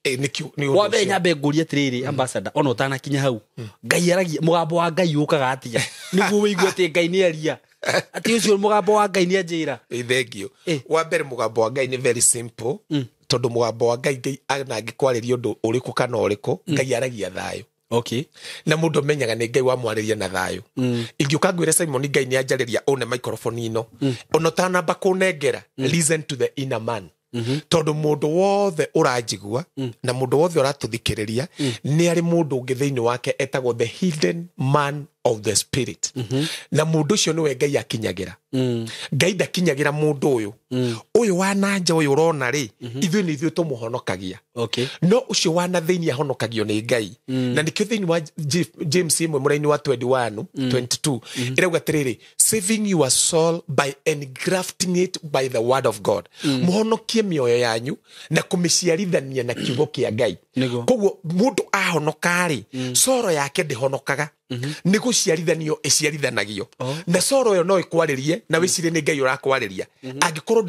Nĩkĩo nĩ ũndũ Wambe ũcio. nyambe ngũrie atĩrĩrĩ, ambassador, ona ũtanakinya hau, Ngai aragia, mũgambo wa Ngai ũkaga atĩa nĩguo wĩigue atĩ Ngai nĩ aria, atĩ ũcio mũgambo wa Ngai nĩ anjĩra? Thank you. Eh. Wa mbere, mũgambo wa Ngai nĩ very simple, tondũ mũgambo wa Ngai, Ngai ona angĩkwarĩria ũndũ ũrĩkũ kana ũrĩkũ, Ngai aragia thayũ. Okay. Na mũndũ amenyaga nĩ Ngai wamwarĩria na thayũ. Ingĩũka ngwĩre Simon Ngai nĩ anjarĩria ũne microphone ĩno, ona ũtanamba kũnengera, listen to the inner man, tondũ mũndũ wothe ũranjigua na mũndũ wothe ũratũthikĩrĩria nĩ arĩ mũndũ ũngĩ thĩinĩ wake etagwo the hidden man of the spirit, na mũndũ ũcio nĩwe Ngai akinyagĩra. Ngai ndakinyagĩra mũndũ ũyũ ũyũ wa nanja ũyũ ũrona rĩ, ithuĩ nĩ ithuĩ tũmũhonokagia. Okay. No ũcio wa na thĩinĩ ahonokagio nĩ Ngai. Na nĩkĩo thĩinĩ wa James ĩmwe mũraini wa 21 22 ĩrauga atĩrĩrĩ, saving your soul by engrafting it by the word of God, mũhonokie mĩoyo yanyu na kũmĩciarithania na kiugo kĩa Ngai. Nĩguo. Koguo mũndũ ahonoka-rĩ, coro yake ndĩhonokaga, nĩ gũciarithanio ĩciarithanagio. Na coro ĩyo no ĩkwarĩrie na wĩcirie nĩ Ngai ũrakwarĩria angĩkorwo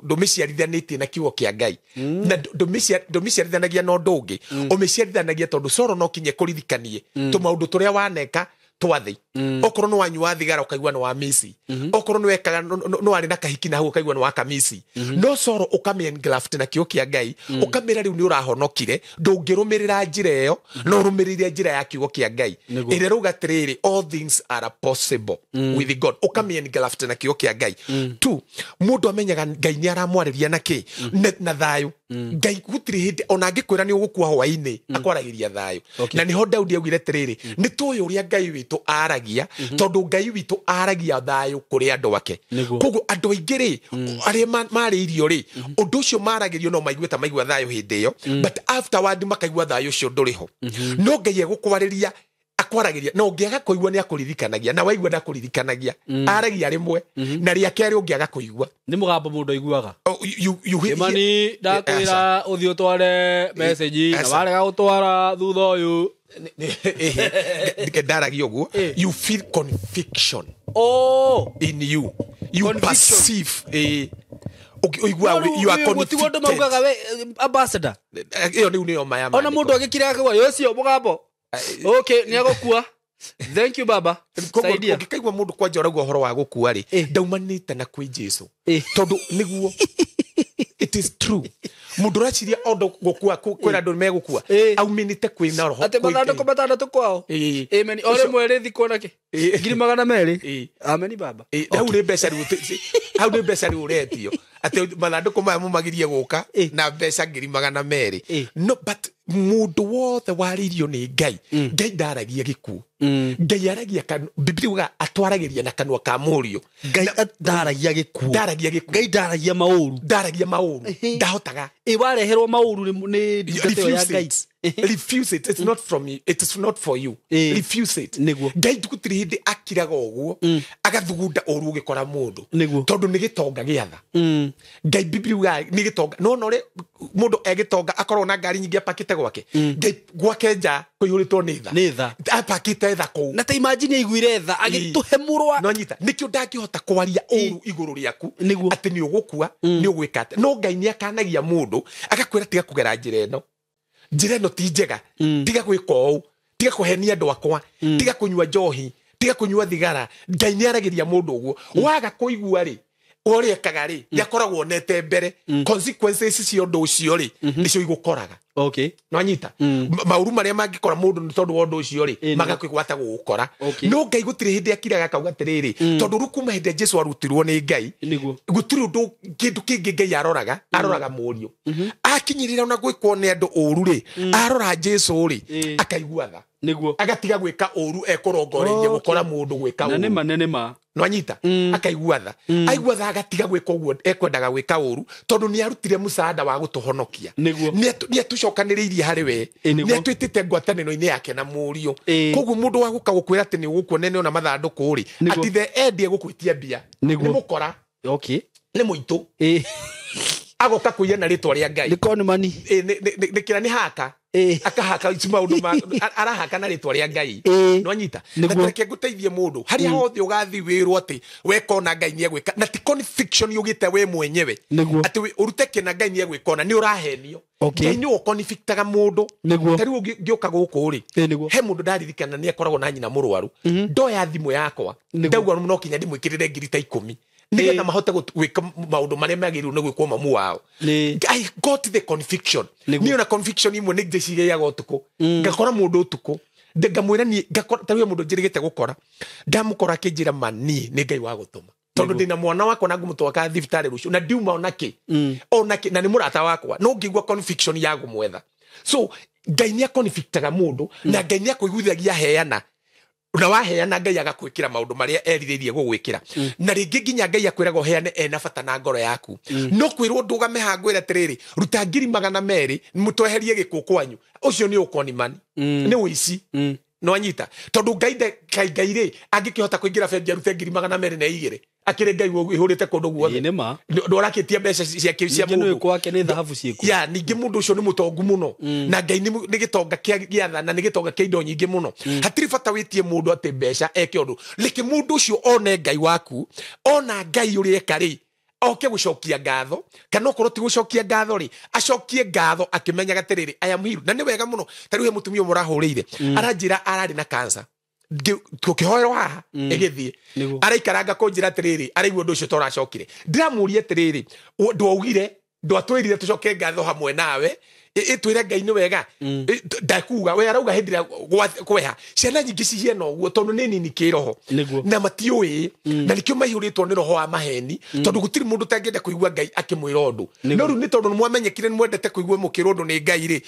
ndũmĩciarithanĩtie na kiugo kĩa Ngai, na ndũmĩciarithanagia na ũndũ ũngĩ, ũmĩciarithanagia tondũ coro no kinye kũririkanie tũmaũndũ tũrĩa waneka twathi. Okorwo nĩ wanyua thigara ũkaigua nĩ wa misi, okorwo nĩ wekaga nĩ warĩ na kahiki na hau ũkaigua nĩ wa kamisi. No coro ũkamĩ-engraft na kiugo kĩa Ngai, ũkamĩra rĩu nĩ ũrahonokire, ndũngĩrũmĩrĩra njĩra ĩyo, no ũrũmĩrĩre njĩra ya kiugo kĩa Ngai Nĩguo. ĩrĩa rauga atĩrĩrĩ, all things are possible with God. Ũkamĩ-engraft na kiugo kĩa Ngai tu. Mũndũ amenyaga Ngai nĩ aramwarĩria na kĩ? Na thayũ. Ngai gũtirĩ hĩndĩ ona angĩkwĩra nĩ ũgũkua hwaĩ-inĩ, akwaragĩria thayũ. Okay. Na nĩho Daudi augire atĩrĩrĩ, nĩ tũĩ ũrĩa Ngai witũ aragia, tondũ Ngai witũ aragia thayũ kũrĩ andũ ake. Nĩguo. Koguo andũ aingĩ rĩ, arĩa marĩirio rĩ, ũndũ ũcio maragĩrio no maigue ta maigua thayũ hĩndĩ ĩyo, but afterward makaigua thayũ ũcio ndũrĩ ho. No Ngai egũkwarĩria Akwaragiria na ũngĩaga kũigua nĩ akũririkanagia na waigua ndakũririkanagia. Aragia rĩmwe na rĩa kerĩ ũngĩaga kũigua. Nĩ mũgambo mũndũ aiguaga. Oh, you Kimani ndakwĩra ũthiĩ ũtware message na warega gũtwara thutha ũyũ. Ndaragia ũguo. You feel conviction. Oh, in you. You perceive ũigua you are convicted. Maugaga we ambassador. Ĩyo rĩu nĩyo maya. Ona mũndũ agĩkira akauga ũcio mũgambo. Okay, nĩ agũkua. Thank you baba. Saidia. Ũngĩkaigua mũndũ kwanja ũraigua ũhoro wa gũkua rĩ, ndaumanĩte na kwĩ Jesu. Tondũ nĩguo it is true. Mũndũ ũraciria ũndũ gũkua kwĩra andũ megũkua aumĩnĩte kwĩ na roho. Atĩ mathandũkũ matandatũ kwao. Amen. O rĩmwe rĩthikwo nakĩ? 200,000. Amen baba. Hau nĩ mbeca rĩu. Hau nĩ mbeca rĩu ũretio. Atĩ mathandũkũ maya mũmagirie gũka na mbeca 200,000. No, but mũndũ wothe warĩirio nĩ Ngai, Ngai ndaragia gĩkuũ. Ngai aragia Biblia yugaga atwaragĩria na kanua ka mũriũ. Ngai ndaragia gĩkuũ. Ndaragia gĩkuũ. Ngai ndaragia maũru. Ndaragia maũru. Ndahotaga. Ĩ wareherwo maũru nĩ ndungata ĩyo ya Ngai. Refuse it. It's not from you. It is not for you. Refuse it. Nĩguo. Ngai gũtirĩ hĩndĩ akiraga ũguo agathugunda ũru ũgĩkora mũndũ. Nĩguo. Tondũ nĩ gĩtonga gĩatha. Ngai Biblia yugaga nĩ gĩtonga. No no rĩ mũndũ egĩtonga akorwo na ngari nyingĩ apakĩte gwake. Ngai gwake nja kũihũrĩtwo nĩ tha. Nĩ tha. Apakĩte tha kũu. Na ta imagine aiguire tha agĩtũhe mũrwa. No nyita. Nĩkĩo ndangĩhota kwaria ũru igũrũ rĩaku atĩ nĩ ũgũkua nĩ ũgwĩka atĩa. No Ngai nĩ akanagia mũndũ agakwĩra tiga kũgera njĩra ĩno. Njĩra ĩno ti njega. Tiga gwĩka ũũ. Tiga kũhenia andũ akwa. Tiga kũnyua njohi. Tiga kũnyua thigara. Ngai nĩ aragĩria mũndũ ũguo. Waga kũigua rĩ, ũrĩa ekaga rĩ, nĩakoragwo onete mbere. Consequences cia ũndũ ũcio rĩ, nĩcio igũkoraga. Okay. No anyita. Maũru marĩa mangĩkora mũndũ nĩ tondũ wa ũndũ ũcio rĩ, magakwĩgwata gũgũkora. No Ngai gũtirĩ hĩndĩ akiraga akauga atĩrĩrĩ, tondũ rĩu kuma hĩndĩ Jesu arutirwo nĩ Ngai, gũtirĩ ũndũ kĩndũ kĩngĩ Ngai aroraga, aroraga mũriũ. Akinyĩrĩra ona gwĩkwo nĩ andũ ũru rĩ, arora Jesu rĩ, akaigua tha. Nĩguo. Agatiga gwĩka ũru ekũrongoreirie gũkora mũndũ gwĩka ũru. Na nĩ ma. No anyita. Akaigua tha. Aigua tha agatiga gwĩka ũguo ekwendaga gwĩka ũru tondũ nĩ arutire mũsaada wa gũtũhonokia. Nĩ atũcokanĩrĩirie harĩ we. Nĩ atwĩtĩte ngwatanĩro-inĩ yake na mũriũ. Koguo mũndũ wa gũka gũkwĩra atĩ nĩ ũgũkua nĩ ona mathandũkũ rĩ, at the end egũkwĩtia mbia. Nĩ mũkora. Okay. Nĩ mũitũ. Agoka kũiya na rĩtwa rĩa Ngai. Nĩ con money. Nĩ kĩra nĩ haka. Akahaka ici maũndũ ma arahaka na rĩtwa rĩa Ngai. No anyita. Na reke ngũteithie mũndũ harĩa hothe ũgathiĩ wĩrwo atĩ weka ona Ngai nĩ egwĩka na ti conviction yugĩte we mwenyewe atĩ ũrute kĩna Ngai nĩ egwĩka ona nĩ ũrahenio. Ngai nĩ ũkonflictaga mũndũ. Ta rĩu ngĩũka gũkũ rĩ, he mũndũ ndaririkana nĩ akoragwo na nyina mũrwaru. Ndoya thimũ yakwa ndauga no kinya ndĩmwĩkĩrĩre ngiri ta 10 nĩgetha mahote gwĩka maũndũ marĩa magĩrĩirwo nĩ gwĩkwo mamu wao. I got the conviction. Niĩ ona conviction imwe nĩ ndĩcigĩaga ũtukũ. Ngakora mũndũ ũtukũ ngamwĩra niĩ ngakora ta rĩu mũndũ njĩrĩgĩte gũkora ndamũkora akĩnjĩra ma niĩ nĩ Ngai wa gũtũma tondũ ndĩna mwana wakwa na ngũmũtwara thibitarĩ rũciũ na ndiuma onakĩ onakĩ na nĩ mũrata wakwa no ngĩigua conviction ya kũmwetha. So Ngai nĩ akonflictaga mũndũ na Ngai nĩ akũiguithagia heana na waheana Ngai agakwĩkĩra maũndũ marĩa erirĩirie gũgwĩkĩra. Na rĩngĩ nginya Ngai akwĩraga ũheane ena bata na ngoro yaku. No kwĩrwo ndũgame haha ngwĩre atĩrĩrĩ, ruta 200,000 mũtweherie gĩkuũ kwanyu, ũcio nĩ ũkonimani, nĩ ũici. No anyita. Tondũ Ngai Ngai rĩ angĩkĩhota kũingĩra bengi arute 202 akĩrĩ Ngai ũihũrĩte kũndũ guothe. Ndũrakĩtie mbeca ciake cia mũndũ. Kwake nĩ thahabu ciĩkuo. Ya ningĩ mũndũ ũcio nĩ mũtongu mũno. Na Ngai nĩ gĩtonga kĩa gĩatha na nĩ gĩtonga kĩa indo nyingĩ mũno. Hatirĩ bata wĩtie mũndũ atĩ mbeca eke ũndũ. Reke mũndũ ũcio one Ngai waku, ona Ngai ũrĩa eka rĩ, oke gũcokia ngatho kana okorwo ti gũcokia ngatho rĩ, acokie ngatho akĩmenyaga atĩrĩrĩ, I am healed. Na nĩ wega mũno. Ta rĩu he mũtumia ũmwe ũrahũrĩire aranjĩra ararĩ na cancer. Tũkĩhoerwo haha ĩgĩthiĩ araikaranga kũnjĩra atĩrĩrĩ, araigua ũndũ ũcio toracokire. Ndĩramũria atĩrĩrĩ, ndwaugire ndwatwĩrire tũcoke ngatho hamwe nawe, ĩtwĩre Ngai nĩ wega. Ndakuga we arauga hĩndĩ ĩrĩa kweha ciana nyingĩ cihiana ũguo tondũ nĩ nini kĩroho na matiũĩ, na nĩkĩo maihũrĩtwo nĩ roho wa maheni tondũ gũtirĩ mũndũ ũtangĩenda kũigua Ngai akĩmwĩra ũndũ. No rĩu nĩ tondũ nĩ mwamenyekire nĩ mwendete kũigua mũkĩrwo ũndũ nĩ Ngai rĩ,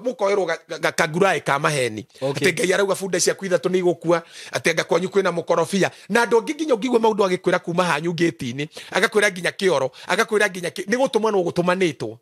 mũkoerwo gakanguraĩ ka maheni atĩ Ngai arauga bunda ciaku ithatũ nĩ igũkua, atĩ anga kwanyu kwĩna mũkorobia. Na andũ angĩ nginya ũngĩigua maũndũ agĩkwĩra kuma hanyu ngĩti-inĩ, agakwĩra nginya kĩoro, agakwĩra nginya nĩ gũtũmanwo gũtũmanĩtwo.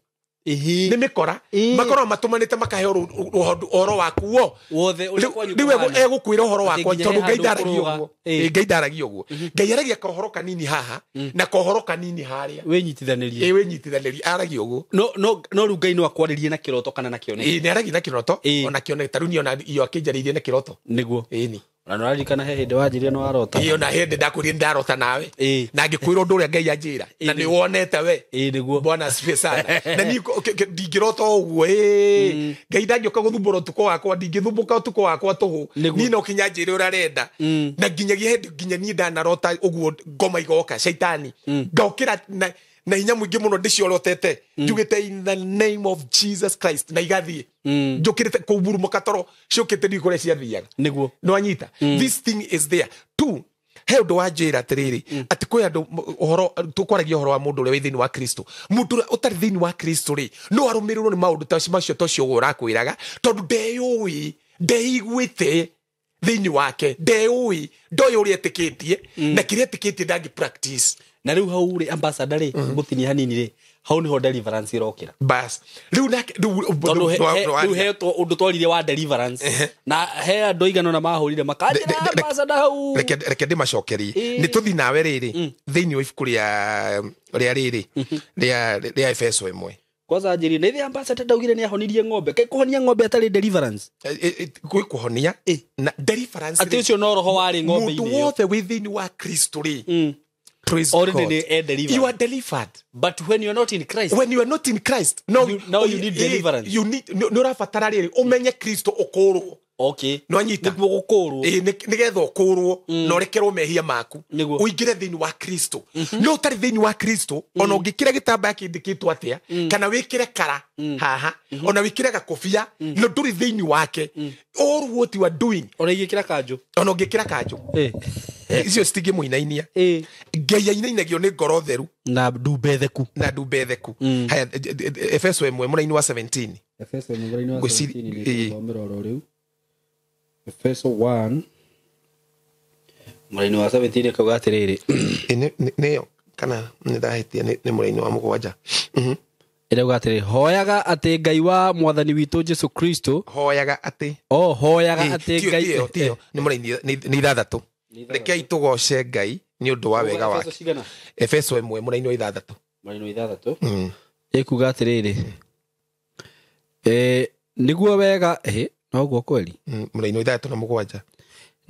Nĩ mĩkora makoragwo matũmanĩte makaheo ũhoro waku wo wothe ũrĩa kwanyu rĩu kũhana. Egũkwĩra ũhoro Atĩ wakwa nginya tondũ he Ngai handũ ndaragia ũkũrũga. ũguo. Ĩ, Ngai ndaragia ũguo. Ngai aragia kohoro kanini haha na kohoro kanini harĩa. Wĩnyitithanĩrie. Ĩ, wĩnyitithanĩrie, aragia ũguo. No rĩu Ngai no akwarĩrie na kĩroto kana na kĩoneki? Ĩ, nĩ aragia na kĩroto ona kĩoneki. Ta rĩu niĩ ona iyo akĩnjarĩirie na kĩroto. Nĩguo. Ĩni. Na nĩũraririkana he hĩndĩ wanjĩrire nĩ warota? Ĩ, ona hĩndĩ ndakwĩrire nĩ ndarota nawe Ĩ. na ngĩkwĩra ũndũ ũrĩa Ngai anjĩra na nĩ wonete we. Ĩ, nĩguo. Bwana asifiwe sana. Na niĩ ndingĩrota o ũguo. Ĩ, Ngai ndangĩũka gũthumbũra ũtukũ wakwa, ndingĩthumbũka ũtukũ wakwa tũhũ. Nĩguo. Niĩ no kinya njĩre ũrĩa arenda. Na nginyagia hĩndĩ nginya niĩ ndanarota ũguo ngoma igoka caitani ngokĩra na hinya mũingĩ mũno ndĩciorotete njugĩte in the name of Jesus Christ na igathiĩ njũkĩrĩte kũmburumũka toro ciũkĩte ndiũĩ kũrĩa ciathiaga. Nĩguo. Nĩwanyita? This thing is there two. He ũndũ wa njĩra atĩrĩrĩ atĩ kwĩ andũ ũhoro tũkwaragia ũhoro wa mũndũ ũrĩa wĩ thĩinĩ wa Kristo. Mũndũ ũrĩa ũtarĩ thĩinĩ wa Kristo rĩ, no arũmĩrĩrwo nĩ maũndũ ta macio ta ũcio ũguo ũrakwĩraga tondũ ndeyũĩ, ndeiguĩte thĩinĩ wake, ndeyũĩ, ndoĩ ũrĩa etĩkĩtie na kĩrĩa etĩkĩtie ndangĩ practice. Na rĩu hau rĩ, ambassador rĩ, ngũtinia hanini rĩ, hau nĩho deliverance ĩrokĩra. Bas, rĩu nake rĩu Tondũ rĩu he ũndũ twaririe wa deliverance na he andũ aigana ũna mahũrire makanjĩra ambassador hau. Reke ndĩmacokerie. Nĩ tũthi nawe rĩrĩ thĩinĩ wa ibuku rĩa rĩrĩ rĩa Efeso 1. Kwanza njĩrire nĩ thĩ ambassador ndaugire nĩ ahonirie ng'ombe. Kaĩ kũhonia ng'ombe atarĩ deliverance? Gwĩ kũhonia na deliverance Atĩ rĩ, ũcio no roho warĩ ng'ombe-inĩ mũndũ ĩyo. wothe wĩ thĩinĩ wa Kristo rĩ, praise Already God. nĩ e delivered. You are delivered. But when you are not in Christ, when you are not in Christ, no, now you need deliverance. You need, nĩ ũrabatara rĩrĩ ũmenye Kristo ũkũrwo. Okay. Nĩwanyita? Nĩguo gũkũrwo. Ĩ, nĩgetha ũkũrwo na ũrekerwo mehia maku Nĩguo. ũingĩre thĩinĩ wa Kristo. No ũtarĩ thĩinĩ wa Kristo, ona ũngĩkĩra gĩtambaya kĩndĩkĩtwo atĩa kana wĩkĩre kara haha ona wĩkĩre gakobia no ndũrĩ thĩinĩ wake, all what you are doing. Ona ingĩkĩra kanjũ. Ona ũngĩkĩra kanjũ icio citingĩmũinainia. Ngai ainainagio nĩ ngoro theru Na ndumbe theku. Na ndumbe theku. Haya, Efeso 1 mũraini wa 17. Efeso mũraini wa 17 nĩ tũthomera oro rĩu. Efeso 1 mũraini wa 17 kauga atĩrĩrĩ. Ĩ, nĩyo kana nĩ ndahĩtia? Nĩ mũraini wa 7. Ĩrauga atĩrĩ, hoyaga atĩ Ngai wa mwathani witũ Jesu Kristo Hoyaga atĩ O hoyaga Ĩ, atĩ tiyo, Ngai tiyo, tiyo. Nĩ mũraini nĩ 6. Rekei tũgoce Ngai nĩ ũndũ wa wega Efeso wake. cigana? Efeso 1 mũraini wa 6. Mũraini wa 6 ĩkuga atĩrĩrĩ, nĩguo wega noguo kweli. Mũraini wa 6 na 7.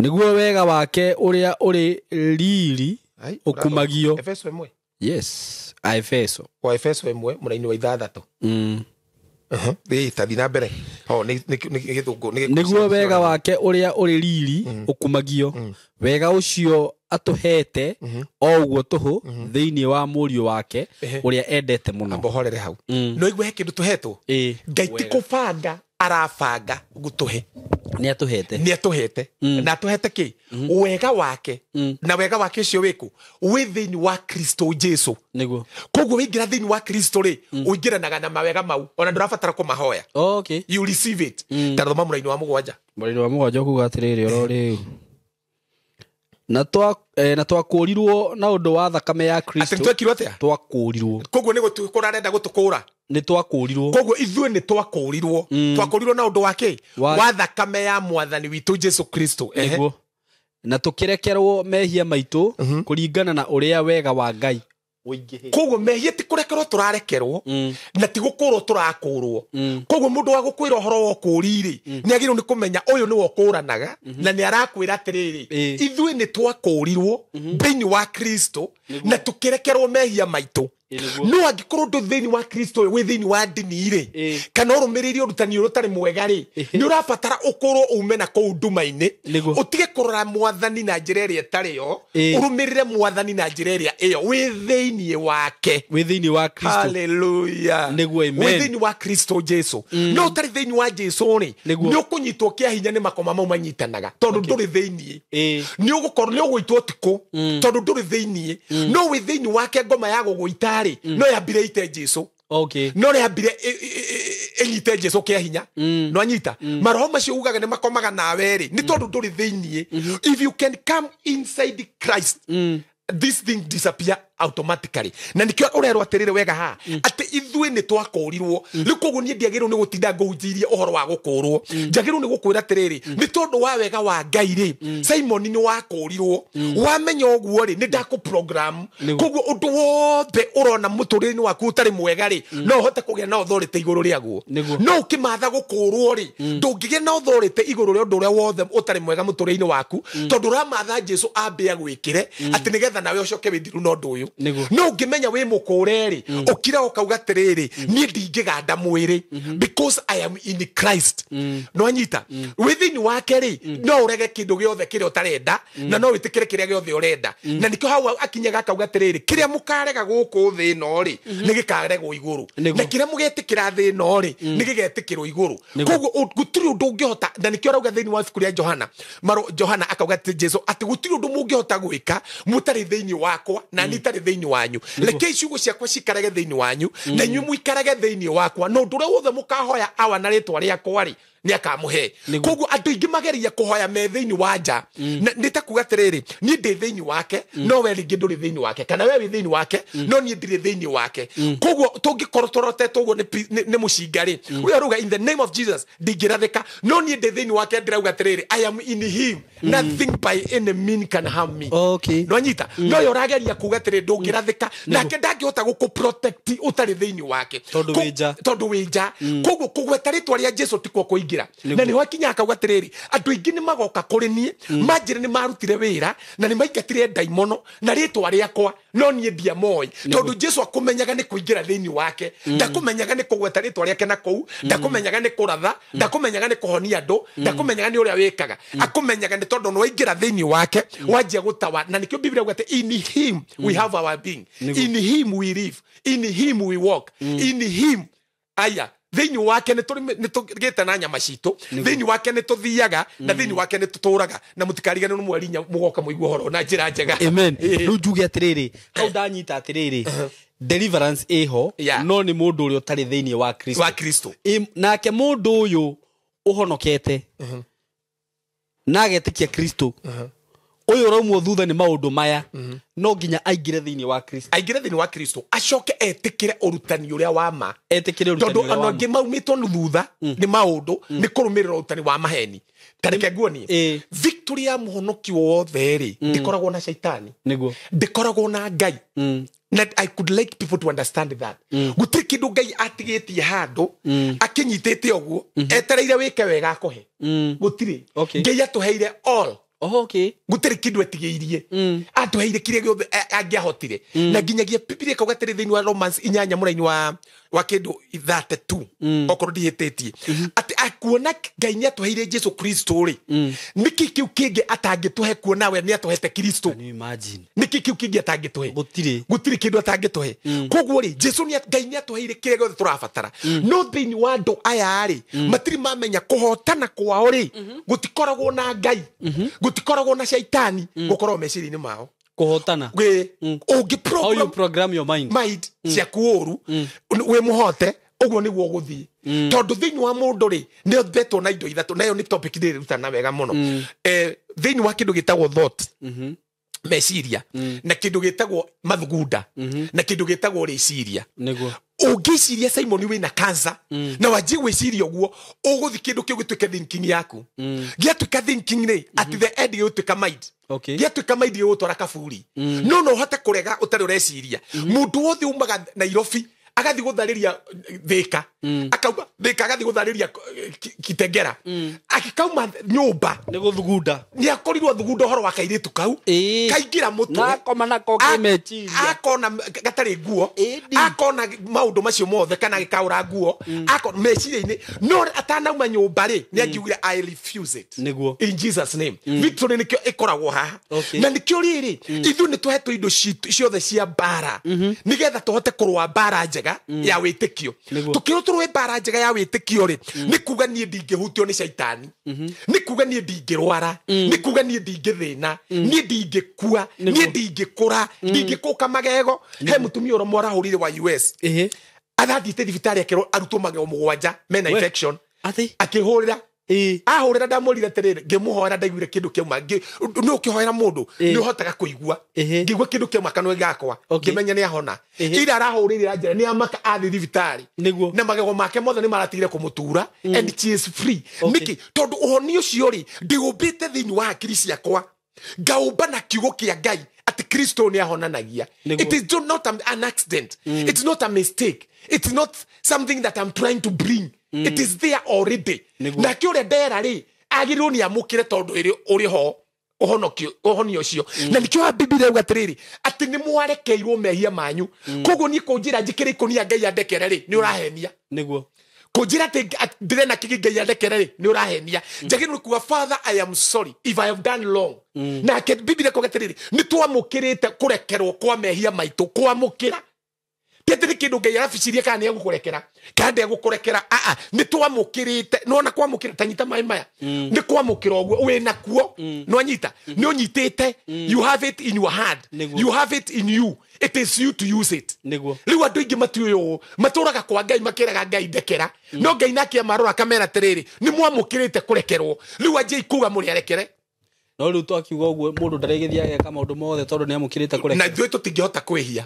Nĩguo wega wake ũrĩa ũrĩ riri Ai, ũkumagio. Efeso 1. Yes, a Efeso. Wa Efeso 1 mũraini wa 6. Ĩ, tathi na mbere. O nĩ gĩthũngũ nĩ Nĩguo wega wake ũrĩa ũrĩ riri ũkumagio, wega ũcio atũhete o ũguo tũhũ thĩinĩ wa mũriũ wake ũrĩa endete mũno. Amba ũhorere hau. No igue he kĩndũ tũhetwo. Ngai ti kũbanga arabanga gũtũhe. Nĩ atũhete. Nĩ atũhete. Na atũhete kĩ? Wega wake. Na wega wake ũcio wĩkũ? Wĩ thĩinĩ wa Kristo Jesu. Nĩguo. Koguo waingĩra thĩinĩ wa Kristo rĩ, ũingĩranaga na mawega mau ona ndũrabatara kũmahoya. Okay. You receive it. Ta thoma mũraini wa 7. Mũraini wa 7 ũkuga atĩrĩrĩ oro rĩu, na twakũũrirwo na ũndũ wa thakame ya Atĩ Kristo. nĩ twekirwo atĩa? Twakũũrirwo. Koguo nĩ gũtũkũra arenda gũtũkũra. Nĩ twakũũrirwo. Koguo ithuĩ nĩ twakũũrirwo. Twakũũrirwo na ũndũ wa kĩ? Wa thakame ya mwathani witũ Jesu Kristo. Ehe. Nĩguo. Na tũkĩrekerwo mehia maitũ kũringana na ũrĩa wega wa Ngai ũingĩhĩte. Koguo mehia ti kũrekerwo tũrarekerwo na ti gũkũrwo tũrakũrwo. Koguo mũndũ wa gũkwĩra ũhoro wa ũkũũri rĩ, nĩ agĩrĩirwo nĩ kũmenya ũyũ nĩwe ũkũranaga na nĩ arakwĩra atĩrĩrĩ, ithuĩ nĩ twakũũrirwo thĩinĩ wa Kristo na tũkĩrekerwo mehia maitũ. Nĩguo. No angĩkorwo ndũ thĩinĩ wa Kristo wĩ thĩinĩ wa ndini rĩ, kana ũrũmĩrĩire ũrutani ũrĩa ũtarĩ mwega rĩ, nĩ ũrabatara ũkũrwo ume na kũu nduma-inĩ. Nĩguo. Ũtige kũrora mwathani na njĩra ĩrĩa ĩtarĩ yo, ũrũmĩrĩre mwathani na njĩra ĩrĩa ĩyo wĩ thĩinĩ wake. Wĩ thĩinĩ wa Kristo. Hallelujah. Nĩguo, amen. Wĩ thĩinĩ wa Kristo Jesu. No ũtarĩ thĩinĩ wa Jesu rĩ, Nĩguo. nĩ ũkũnyitwo kĩa hinya nĩ makoma mau manyitanaga tondũ ndũrĩ thĩinĩ. Nĩ ũgũkorwo nĩ ũgũitwo ũtukũ tondũ ndũrĩ thĩinĩ. No wĩ thĩinĩ wake, ngoma ya gũgũita rĩ, no yambire ite Jesu. Okay. No rĩambire ĩnyite Jesu kĩa hinya. No anyita maroho macio ugaga nĩ makomaga nawe rĩ, nĩ tondũ ndũrĩ thĩinĩ. If you can come inside Christ, this thing disappear automatically. Na nikio urerwo atiriri wega ha ati ithuĩ nĩ twakũrirwo. Rĩu koguo niĩ ndiagĩrĩirwo nĩ gũtinda ngũhunjĩirie ũhoro wa gũkũrwo. Njagĩrĩirwo nĩ gũkwĩra atĩrĩrĩ, nĩ tondũ wa wega wa Ngai rĩ, Simon nĩ wakũrirwo. Wamenya ũguo rĩ, nĩ ndakũ program. Koguo ũndũ wothe ũrona mũtũrĩre-inĩ waku ũtarĩ mwega rĩ, no ũhote kũgĩa na authority igũrũ rĩaguo. No ũkĩmatha gũkũrwo rĩ, ndũngĩgĩa na authority igũrũ rĩa ũndũ ũrĩa wothe ũtarĩ mwega mũtũrĩre-inĩ waku, tondũ ũramatha Jesu ambe agwĩkĩre atĩ nĩgetha nawe ũcoke wĩthiru na ũndũ ũyũ. No ũngĩmenya wĩ mũkũre rĩ, ũkira ũkauga atĩrĩrĩ, niĩ ndingĩganda mwĩrĩ because I am in Christ. No anyita wĩ thĩinĩ wake rĩ, no ũrege kĩndũ gĩothe kĩrĩa ũtarenda na no wĩtĩkĩre kĩrĩa gĩothe ũrenda. Na nĩkĩo hau akinyaga akauga atĩrĩrĩ, kĩrĩa mũkarega gũkũ thĩ ĩno rĩ, nĩ gĩkaregwo igũrũ, na kĩrĩa mũgetĩkĩra thĩ ĩno rĩ, nĩ gĩgetĩkĩrwo igũrũ. Koguo gũtirĩ ũndũ ũngĩhota, na nĩkĩo arauga thĩinĩ wa ibuku rĩa Johana, Johana akauga atĩ Jesu atĩ gũtirĩ ũndũ mũngĩhota gwĩka mũtarĩ thĩinĩ wakwa na niĩ itarĩ thĩinĩ wanyu. Reke ciugo ciakwa cikarage thĩinĩ wanyu na inyuĩ mũikarage thĩinĩ wakwa, na ũndũ ũrĩa wothe mũkahoya awa na rĩtwa rĩakwa rĩ, nĩ akamũhe. Koguo andũ aingĩ mageria kũhoya me thĩinĩ wa nja, nĩ ta kuga atĩrĩrĩ, niĩ ndĩ thĩinĩ wake no we rĩngĩ ndũrĩ thĩinĩ wake, kana we wĩ thĩinĩ wake no niĩ ndirĩ thĩinĩ wake. Koguo tũngĩkorwo tũrotetwo ũguo nĩ mũcinga rĩ, ũyũ arauga in the name of Jesus ndingĩrathĩka, no niĩ ndĩ thĩinĩ wake ndĩrauga atĩrĩrĩ, I am in him, nothing by any mean can harm me. No anyita no yo ũrageria kuga atĩrĩ ndũngĩrathĩka, nake ndangĩhota gũkũ protect ũtarĩ thĩinĩ wake tondũ wĩ nja. Koguo kũgweta rĩtwa rĩa Jesu ti kuo kũingĩra. Na nĩho akinya akauga atĩrĩrĩ, andũ aingĩ nĩ magoka kũrĩ niĩ manjĩre nĩ marutire wĩra na nĩ maingatire ndaimono na rĩtwa rĩakwa, no niĩ ndiamoĩ, tondũ Jesu akũmenyaga nĩ kũingĩra thĩinĩ wake, ndakũmenyaga nĩ kũgweta rĩtwa rĩake na kũu, ndakũmenyaga nĩ kũratha, ndakũmenyaga nĩ kũhonia andũ, ndakũmenyaga nĩ ũrĩa wĩkaga, akũmenyaga nĩ tondũ nĩ waingĩra thĩinĩ wake wanjia gũtawa. Na nĩkĩo Biblia ĩuga atĩ in him we have our being, in him we live, in him we walk, in him aya thĩinĩ wake nĩ tũgĩte na nyama citũ, thĩinĩ wake nĩ tũthiaga na thĩinĩ wake nĩ tũtũraga. Na mũtikariganĩrwo nĩ mweri inya mũgoka mũigue ũhoro na njĩra njega. Amen. Rĩu njuge atĩrĩrĩ, hau ndanyita atĩrĩrĩ, deliverance ĩho no nĩ mũndũ ũrĩa ũtarĩ thĩinĩ wa Kristo, wa Kristo. Nake mũndũ ũyũ ũhonokete na agetĩkia Kristo, ũyũ ũraumwo thutha nĩ maũndũ maya, no nginya aingĩre thĩinĩ wa Kristo, aingĩre thĩinĩ wa Kristo, acoke etĩkĩre ũrutani ũrĩa wa ma, etĩkĩre ũrutani tondũ andũ angĩ maumĩtwo nĩ thutha nĩ maũndũ nĩ kũrũmĩrĩra ũrutani wa maheni. Ta reke nguonie, victory ya mũhonoki wothe rĩ, ndĩkoragwo na shaitani, ndĩkoragwo na Ngai. Na I could like people to understand that. Gũtirĩ kĩndũ Ngai atigĩtie handũ akĩnyitĩte ũguo etereire wĩke wega akũhe. Gũtirĩ. Ngai atũheire all. Gũtirĩ kĩndũ etigĩirie, atũheire kĩrĩa gĩothe angĩahotire. Na nginyagia Biblia ĩkauga atĩrĩ thĩinĩ wa Romans 8 mũraini wa kĩndũ 32, okorwo ndihĩtĩtie, atĩ akuona Ngai nĩ atũheire Jesu Kristo rĩ, nĩkĩ kĩu kĩngĩ atangĩtũhe kuona we nĩ atũhete Kristo? Nĩkĩ kĩu kĩngĩ atangĩtũhe? Gũtirĩ kĩndũ atangĩtũhe. Koguo rĩ, Jesu nĩ Ngai nĩ atũheire kĩrĩa gĩothe tũrabatara. No thĩinĩ wa andũ aya rĩ, matirĩ mamenya kũhotana kwao rĩ, gũtikoragwo na Ngai, gũtikoragwo na shaitani, gũkoragwo meciria-inĩ mao. Kũhotana. Ũngĩ how you program your mind ciaku ũru, wĩ mũhote, ũguo nĩguo ũgũthiĩ. Tondũ thĩinĩ wa mũndũ rĩ, nĩ ombetwo na indo ithatũ, nayo nĩ topic ndĩrĩrutana wega mũno. Thĩinĩ wa kĩndũ gĩtagwo thought, meciria, na kĩndũ gĩtagwo mathugunda, na kĩndũ gĩtagwo rĩciria. Ũngĩciria Simon wĩna cancer na wanjie gwĩciria ũguo, ũgũthiĩ kĩndũ kĩu gĩtuĩke thinking yaku. Gĩatuĩka thinking rĩ, at the end gĩgũtuĩka mind. Gĩatuĩka mind gĩgũtwara kaburi. No no ũhote kũrega ũtarĩ ũreciria. Mũndũ wothe umaga Nairobi agathiĩ gũtharĩria Thika, akauma Thika agathiĩ gũtharĩria Kitengera, akĩkauma nyũmba nĩ gũthugunda, nĩ akorirwo thugunda ũhoro wa kairĩtu kau, kaingĩra mũtwe, nakoma nako kĩmeciria, akona gatarĩ nguo, akona maũndũ macio mothe, kana agĩkaũra nguo, akona meciria-inĩ. No atanauma nyũmba rĩ, nĩ angiugire I refuse it nĩguo, in Jesus name. Victory nĩkĩo ĩkoragwo haha. Na nĩkĩo rĩrĩ, ithuĩ nĩ tũhetwo indo ciothe cia mbara nĩgetha tũhote kũrũa mbara njega ya wĩtĩkio. Tũkĩrwo tũrũe mbara njega ya wĩtĩkio rĩ, nĩ kuga niĩ ndingĩhutio nĩ shaitani, nĩ kuga niĩ ndingĩrwara, nĩ kuga niĩ ndingĩthĩna, niĩ ndingĩkua, niĩ ndingĩkũra, ndingĩkũka magego. He mũtumia ũrĩa mwarahũrire wa US, athathiĩte thibitarĩ akĩrwo arutwo magego 7 mena infection, akĩhũrĩra Ahũrĩra ndamwĩrire atĩrĩrĩ, ngĩmũhoera ndaiguire kĩndũ kĩauma, nĩ ũkĩhoera mũndũ nĩ ũhotaga kũigua, ngĩigua kĩndũ kĩauma kanua gakwa, ngĩmenya nĩ ahona. Ira arahũrĩire njĩra nĩ amaka athiĩ thibitarĩ na magego make mothe nĩ maratigire kũmũtura, and she is free. Nĩkĩ? Tondũ ũhoni ũcio rĩ ndĩũmbĩte thĩinĩ wa hakiri ciakwa, ngaũmba na kiugo kĩa Ngai atĩ Kristo nĩ ahonanagia. It is not an accident. It's not a mistake. It's not something that I'm trying to bring. It is there already. Nake ũrĩa ndera rĩ agĩrĩirwo nĩ amũkĩre tondũ ũrĩ ho ũhonio ũcio. Na nĩkĩo Bibilia yuga atĩrĩrĩ, atĩ nĩ mwarekeirwo mehia manyu. Koguo niĩ kũnjĩra njĩkĩre ikũnia Ngai andekere rĩ, nĩ ũrahenia. Nĩguo. Kũnjĩra atĩ ndĩrena kĩngĩ Ngai andekere rĩ, nĩ ũrahenia. Njagĩrĩirwo nĩ kuga, Father, I am sorry if I have done wrong. Nake Bibilia ĩkuga atĩrĩrĩ, nĩ twamũkĩrĩte kũrekerwo kwa mehia maitũ, kwamũkĩra. Ti atĩ nĩ kĩndũ Ngai arabicirie kana nĩ egũkũrekera, kana ndegũkũrekera. Aa, nĩ twamũkĩrĩte. Nĩwona kwamũkĩra, ta nyita maĩ maya. Nĩ kwamũkĩra ũguo, wĩna kuo. Nĩwanyita? Nĩ ũnyitĩte. You have it in your hand. You have it in you. It is you to use it. Nĩguo. Rĩu andũ aingĩ matiũĩ ũũ, matũraga kwa Ngai makĩraga Ngai ndekera. No Ngai nake amarora akamera atĩrĩrĩ, nĩ mwamũkĩrĩte kũrekerwo. Rĩu anjĩi kuga mũrĩ arekere. No rĩu twakiuga ũguo mũndũ ndarĩgĩthiĩ ageka maũndũ mothe tondũ nĩ amũkĩrĩte kũrekerwo. Na ithuĩ tũtingĩhota kwĩhia.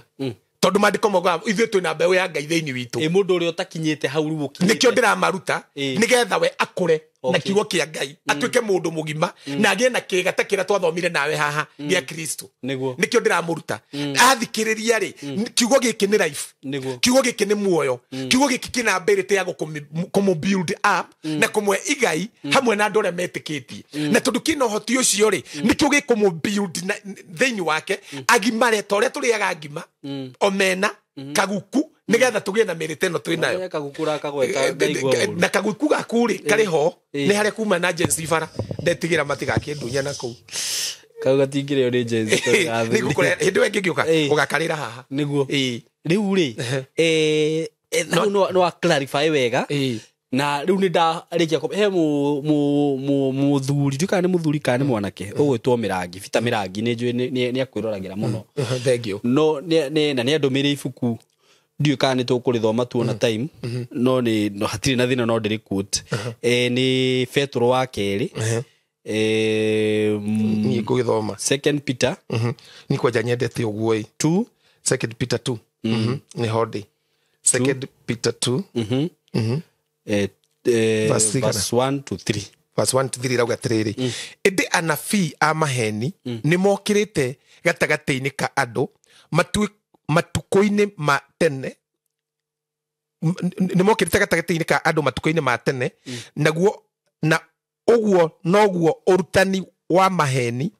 Tondũ maandĩko maugaga ithuĩ twĩna mbeũ ya Ngai thĩinĩ witũ. Ĩ mũndũ ũrĩa ũtakinyĩte hau rĩu ũkinyĩte. Nĩkĩo ndĩramaruta, nĩgetha we akũre na kiugo kĩa Ngai, atuĩke mũndũ mũgima, na agĩe na kĩĩga ta kĩrĩa twathomire nawe haha gĩa Kristo. Nĩguo. Nĩkĩo ndĩramũruta. Athikĩrĩria rĩ, kiugo gĩkĩ nĩ life. Nĩguo. Kiugo gĩkĩ nĩ muoyo. Kiugo gĩkĩ kĩna ability ya kũmũ build up na kũmũhe igai hamwe na andũ arĩa metĩkĩtie. Na tondũ kĩna ũhoti ũcio rĩ, nĩkĩo gĩkũmũ build thĩinĩ wake, agimare ta ũrĩa tũrĩaga ngima, omena, kaguku, nĩgetha tũgĩe na mĩrĩ ta ĩno twĩ nayo. Kaguku ũrakagweta ndaigua ũru. Na kaguku gaku rĩ, karĩ ho, nĩ harĩa kuma na Gen Z bara, ndetigĩra matigakĩndunya na kũu. Kau gatingĩrĩo nĩ Gen Z tondũ gathuri. Nĩngũkũrĩa, hĩndĩ ĩyo ĩngĩ ngĩũka, ũgakarĩra haha. Nĩguo. Rĩu rĩ, hau no a clarify wega. Na rĩu nĩ ndarĩkia he mũthuri, ndiũĩ kana nĩ mũthuri kana nĩ mwanake, ũgwĩtwo Mĩrangi, Peter Mĩrangi, nĩ njũĩ nĩ akwĩroragĩra mũno. Thank you. No, na nĩ andũmĩire ibuku, ndiũĩ kana nĩ tũkũrĩthoma tuona time, no nĩ, no hatirĩ na thĩna, no ndĩrĩ quote. Nĩ Petero wa kerĩ. Niĩ ngũgĩthoma. Second Peter. Niĩ kwanja nyendete ũguo ĩ. 2. Second Peter 2. Nĩ ho ndĩ. Second Peter 2. Verse three Verse kana? 1 to 3. Verse 1 to 3 rauga atĩrĩrĩ, ĩndĩ anabii a maheni nĩ mokĩrĩte gatagatĩ-inĩ ka andũ matukũ-inĩ ma tene, nĩ mokĩrĩte gatagatĩ-inĩ ka andũ matukũ-inĩ ma tene, naguo, na ũguo noguo ũrutani wa maheni,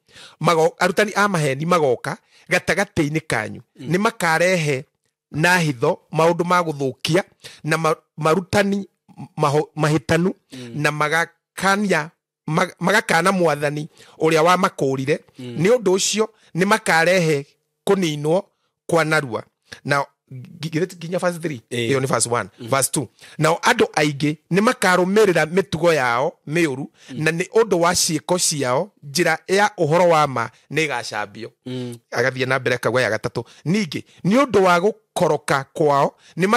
arutani a maheni magoka gatagatĩ-inĩ kanyu. Nĩ makarehe na hitho maũndũ ma gũthũkia na marutani mahĩtanu, na magakana mwathani ũrĩa wamakũũrire. Nĩ ũndũ ũcio nĩ makarehe kũninwo kwa narua. Na nginya verse 3. Ĩyo nĩ verse 1. Verse 2. Nao andũ aingĩ nĩ makarũmĩrĩra mĩtugo yao mĩũru, na nĩ ũndũ wa ciĩko ciao njĩra ya ũhoro wa ma nĩ ĩgacambio. Agathiĩ na mbere akauga ya gatatũ, ningĩ nĩ ũndũ wa gũkoroka kwao nĩ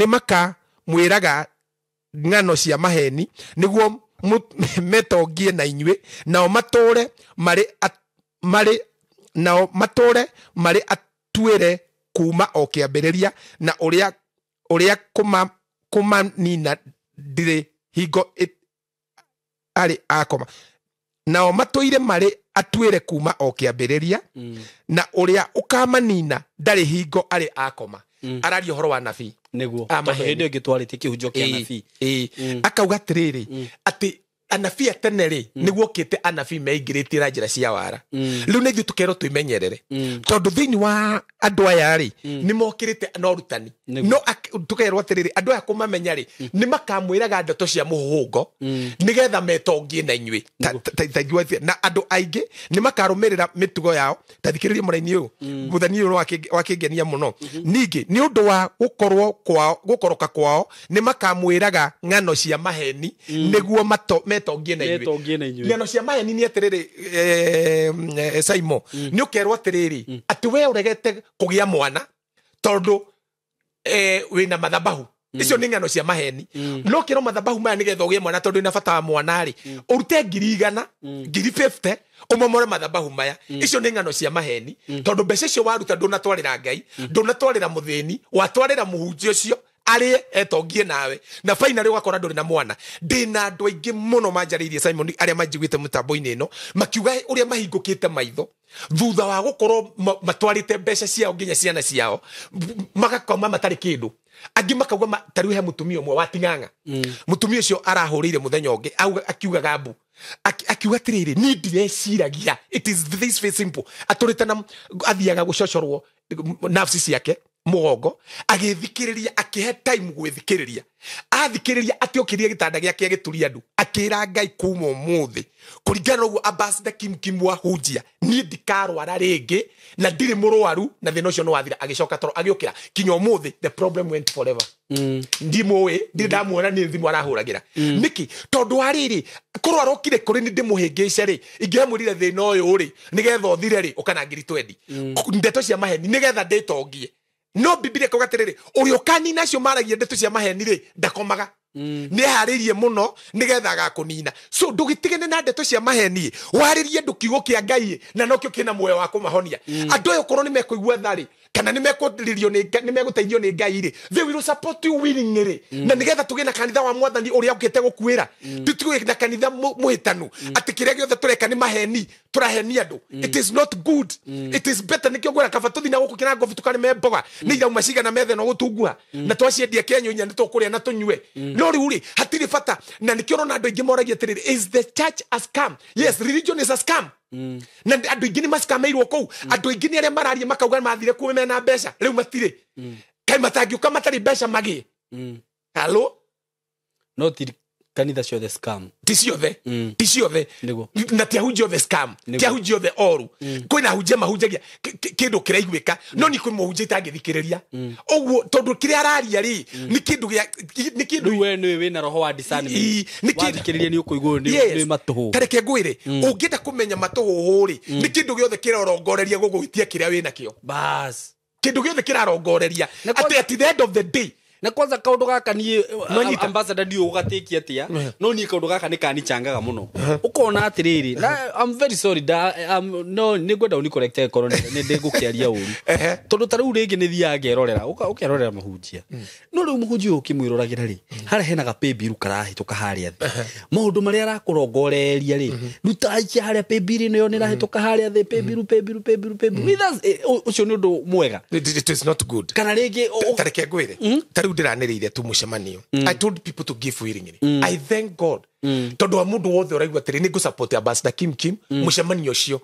makamwĩraga ng'ano cia maheni nĩguo metongie na inyuĩ, nao matũre marĩ marĩ, nao matũre marĩ atuĩre kuma o kĩambĩrĩria, na ũrĩa kũmanina ndirĩ hingo arĩ akoma. Nao matũire marĩ atuĩre kuma o kĩambĩrĩria, na ũrĩa ũkamanina ndarĩ hingo arĩ akoma. Araria ũhoro wa nabii. Nĩguo. A Tondũ maheni. hĩndĩ ĩyo ĩngĩ twarĩtie kĩhunjio kĩa nabii. Akauga atĩrĩrĩ, atĩ anabii a tene rĩ, nĩguokĩte anabii meingĩrĩtie na njĩra cia wara. Rĩu nĩ ithuĩ tũkerwo twĩmenyerere. Tondũ thĩinĩ wa andũ aya rĩ, nĩmokĩrĩte na ũrutani. No tũkerwo atĩrĩrĩ, andũ aya kũmamenya rĩ, nĩmakamwĩraga ndeto cia mũhũhũngo, nĩgetha metongie na inyuĩ. Ta igua atĩa? Na andũ aingĩ nĩmakarũmĩrĩra mĩtugo yao. Ta thikĩrĩria mũraini ũyũ. Mũthani ũyũ wakĩngenia mũno. Ningĩ, nĩ ũndũ wa gũkorwo kwao, gũkoroka kwao, nĩmakamwĩraga ng'ano cia maheni, nĩguo metongie na inyuĩ. Metongie na inyuĩ. Ng'ano cia maheni nĩ atĩrĩrĩ, Simon, nĩ ũkerwo atĩrĩrĩ, atĩ we ũregete kũgĩa mwana tondũ, wĩna mathabahu. Icio nĩ ng'ano cia maheni. No kĩro mathabahu maya nĩgetha ũgĩe mwana tondũ wĩna bata wa mwana rĩ, ũrute 100,000, 50,000 ũmomore mathabahu maya. Icio nĩ ng'ano cia maheni tondũ mbeca icio waruta ndũnatwarĩra Ngai, ndũnatwarĩra mũthĩni, watwarĩra mũhunjia ũcio arĩe etongie nawe, na finally ũgakora ndũrĩ na mwana. Ndĩna andũ aingĩ mũno manjarĩirie Simon, arĩa manjiguĩte mũtambo-inĩ ĩno, makiuga ũrĩa mahingũkĩte maitho thutha wa gũkorwo matwarĩte mbeca ciao nginya ciana ciao magakoma matarĩ kĩndũ. Angĩ makauga ta rĩu he mũtumia ũmwe wa Ting'ang'a. Mũtumia ũcio arahũrĩire mũthenya ũngĩ akiugaga mbu, akiuga atĩrĩrĩ, niĩ ndireciragia, it is this very simple. Atũrĩte na athiaga gũcocorwo nafsi ciake mũgongo, agĩthikĩrĩria, akĩhe time gwĩthikĩrĩria, athikĩrĩria atĩokĩria gĩtanda gĩake agĩturia ndu, akĩra Ngai kuma ũmũthĩ kũringana na ũguo Ambassador Kim Kim wahunjia, niĩ ndikarwara rĩngĩ na ndirĩ mũrwaru, na thĩna ũcio nĩ wathira. Agĩcoka toro agĩũkĩra kinya ũmũthĩ, the problem went forever. Ndimũĩ, ndirĩ ndamuona, nĩ thimũ arahũragĩra. Nĩkĩ? Tondũ wa rĩrĩ, korwo arokire kũrĩ nĩ ndĩmũhĩngĩce rĩ, ingĩramwĩrire thĩna ũyũ rĩ, nĩgetha ũthire rĩ, ũkana 20,000. Ndeto cia maheni nĩgetha ndĩtongie. No Bibilia ĩkauga atĩrĩrĩ, ũrĩa ũkanina acio maragia ndeto cia maheni rĩ, ndakomaga. Nĩeharĩirie mũno nĩgetha agakũnina. So ndũgĩtigane na ndeto cia maheni, warĩrie andũ kiugo kĩa Ngai, na nokĩo kĩna muoyo wa kũmahonia. Andũ aya okorwo nĩmekũigua tha rĩ, kana nĩmekũrĩrio nĩ Ngai, nĩmegũteithio nĩ Ngai rĩ, they will support you willingly. Na nĩgetha tũgĩe na kanitha wa Mwathani ũrĩa ũkĩte gũkuĩra. Tũtigĩ na kanitha mũhĩtanu atĩ kĩrĩa gĩothe tũreka nĩ maheni, tũrahenia andũ. It is not good. It is better nĩkĩo ngwĩra kaba tũthiĩ na gũkũ kĩrangobu tũkarĩme mboga, nĩ irauma cigana metha ĩno gũtunguha, na twaciendia Kenya inya nĩtũkũrĩa na tũnyue. No rĩu rĩ, hatirĩ bata. Na nĩkĩo ũrona andũ aingĩ moragia atĩrĩrĩ, is the church a scam? Yes, religion is a scam. Na andũ aingĩ nĩ macameirwo kũu. Andũ aingĩ nĩ arĩa mararia makauga mathire kuo mena mbeca, rĩu matirĩ. Kaĩ matangĩũka matarĩ mbeca magĩe? Hello? No ti kanitha ciothe scam. Ti ciothe. Ti ciothe. Nĩguo. Na ti ahunjia othe scam. Ti ahunjia othe oru. Kwĩna ahunjia mahunjagia kĩndũ kĩraiguĩka, no ni kwĩ mũhunjia itangĩthikĩrĩria. Ũguo tondũ kĩrĩa araria rĩ, nĩ kĩndũ gĩa, nĩ kĩndũ Rĩu we nĩwe wĩna roho wa discernment. Nĩ kĩndũ Wathikĩrĩria nĩ ũkũigua nĩ matũhũ. Ta reke ngwĩre, ũngĩenda kũmenya matũhũhũ rĩ, nĩ kĩndũ gĩothe kĩrarongoreria gũgũitia kĩrĩa wĩnakĩo. Bas. Kĩndũ gĩothe kĩrarongoreria. Atĩ at the end of the day, na kwanza kaundu gaka nie Nonyita. ambassador ndiũ gatikia atia, no nie kaundu gaka ni kanichangaga muno. Ukona atiriri, na I'm very sorry da, no ni ngwenda uni correct korwo ni ndigukiaria uru. Tondu ta riu ringi ni thiaga ngerorera, ukerorera mahunjia. No riu muhunjia uyu ukimwiroragira ri, haria hena ga pay bill karahituka haria thi. Maundu maria arakurongoreria ri, ruta aikia haria pay bill ino yo ni rahituka haria thi, pay bill, pay bill, pay bill, pay bill. With us, ucio ni undu mwega. It is not good. Kana ringi tareke ngwire, ta riu ndiranĩrĩire tu mũcemanio. I told people to give willingly. I thank God. Tondu wa mundu wothe ũraigua atĩrĩ, nĩ ngũ-support Ambassador Kim Kim mũcemanio ũcio.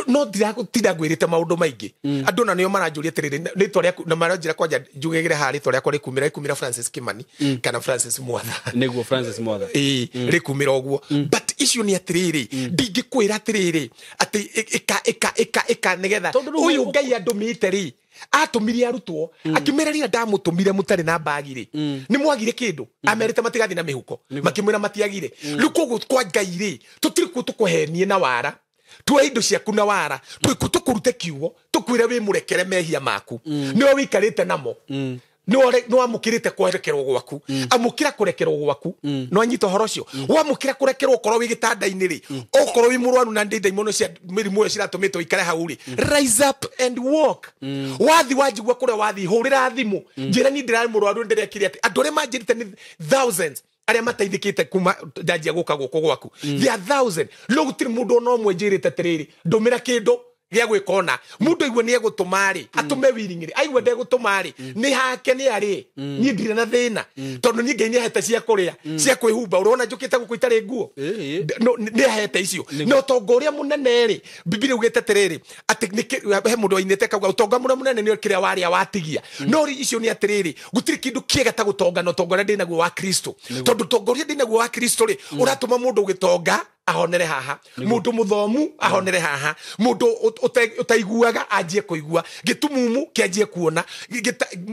No ndiratinda ngwĩrĩte maũndũ maingĩ. Andũ ona nĩo maranjũria atĩrĩrĩ, rĩtwa rĩaku, na maranjĩra kwanja njugĩre haha rĩtwa rĩakwa rĩkumĩra Francis Kimani kana Francis Mwatha. Nĩguo Francis Mwatha. Ĩĩ, rĩkumĩra ũguo. But issue nĩ atĩrĩrĩ, ndingĩkwĩra atĩrĩrĩ, atĩ ĩka, ĩka, ĩka, ĩka, nĩgetha Tondũ rĩu ũyũ Ngai andũmĩte rĩ, atũmire arutwo, akĩmera rĩrĩa ndamũtũmire mũtarĩ na mbagi rĩ, nĩ mwagire kĩndũ. Amerite matigathiĩ na mĩhuko, makĩmwĩra matiagire. Rĩu koguo kwa Ngai rĩ, tũtirĩ kuo tũkũhenie na wara, tuoe indo ciaku na wara, twĩ kuo tũkũrute kiugo, tũkwĩre wĩ mũrekere mehia maku. Nĩwe wĩikarĩte namo. Nĩ wamũkĩrĩte kũrekerwo gwaku. Amũkĩra kũrekerwo gwaku. No anyita ũhoro ũcio. Wamũkĩra kũrekerwo okorwo wĩ gĩtanda-inĩ rĩ, okorwo wĩ mũrwaru na ndĩ ndaimono cia mĩrimũ ĩyo ciratũmĩte ũikare hau rĩ, rise up and walk. Wathi wanjigua kũrĩa wathi, hũrĩra thimũ. Njĩra niĩ ndĩrarĩ mũrwaru, ndĩrekire atĩ. Andũ arĩa manjĩrĩte nĩ thousands arĩa mateithĩkĩte kuma ndanjia gũka gũkũ gwaku. They are thousands. No gũtirĩ mũndũ ona ũmwe njĩrĩte atĩrĩrĩ, ndũmĩra kĩndũ gĩa gwĩka ona. Mũndũ aigua nĩ egũtũma rĩ, atũme willing rĩ, aigua ndegũtũma rĩ, nĩ hake nĩ arĩ. Niĩ ndirĩ na thĩna. Tondũ niĩ Ngai nĩ ahete cia kũrĩa, cia kwĩhumba. Ũrona njũkĩte gũkũ itarĩ nguo? No, nĩ ahete icio. Na ũtonga ũrĩa mũnene rĩ, Bibilia ĩugĩte atĩrĩrĩ, atĩ nĩ kĩ-, he mũndũ wainĩte akauga, ũtonga mũrĩa mũnene nĩ kĩrĩa warĩa watigia. No rĩ, icio nĩ atĩrĩrĩ, gũtirĩ kĩndũ kĩega ta gũtonga na ũtonga ũrĩa ndĩnaguo wa Kristo. Tondũ ũtonga ũrĩa ndĩnaguo wa Kristo rĩ, ũratũma mũndũ ũgĩtonga ahonere haha, mũndũ mũthomu ahonere haha, mũndũ ũtaiguaga anjie kũigua, gĩtumumu kĩanjie kuona,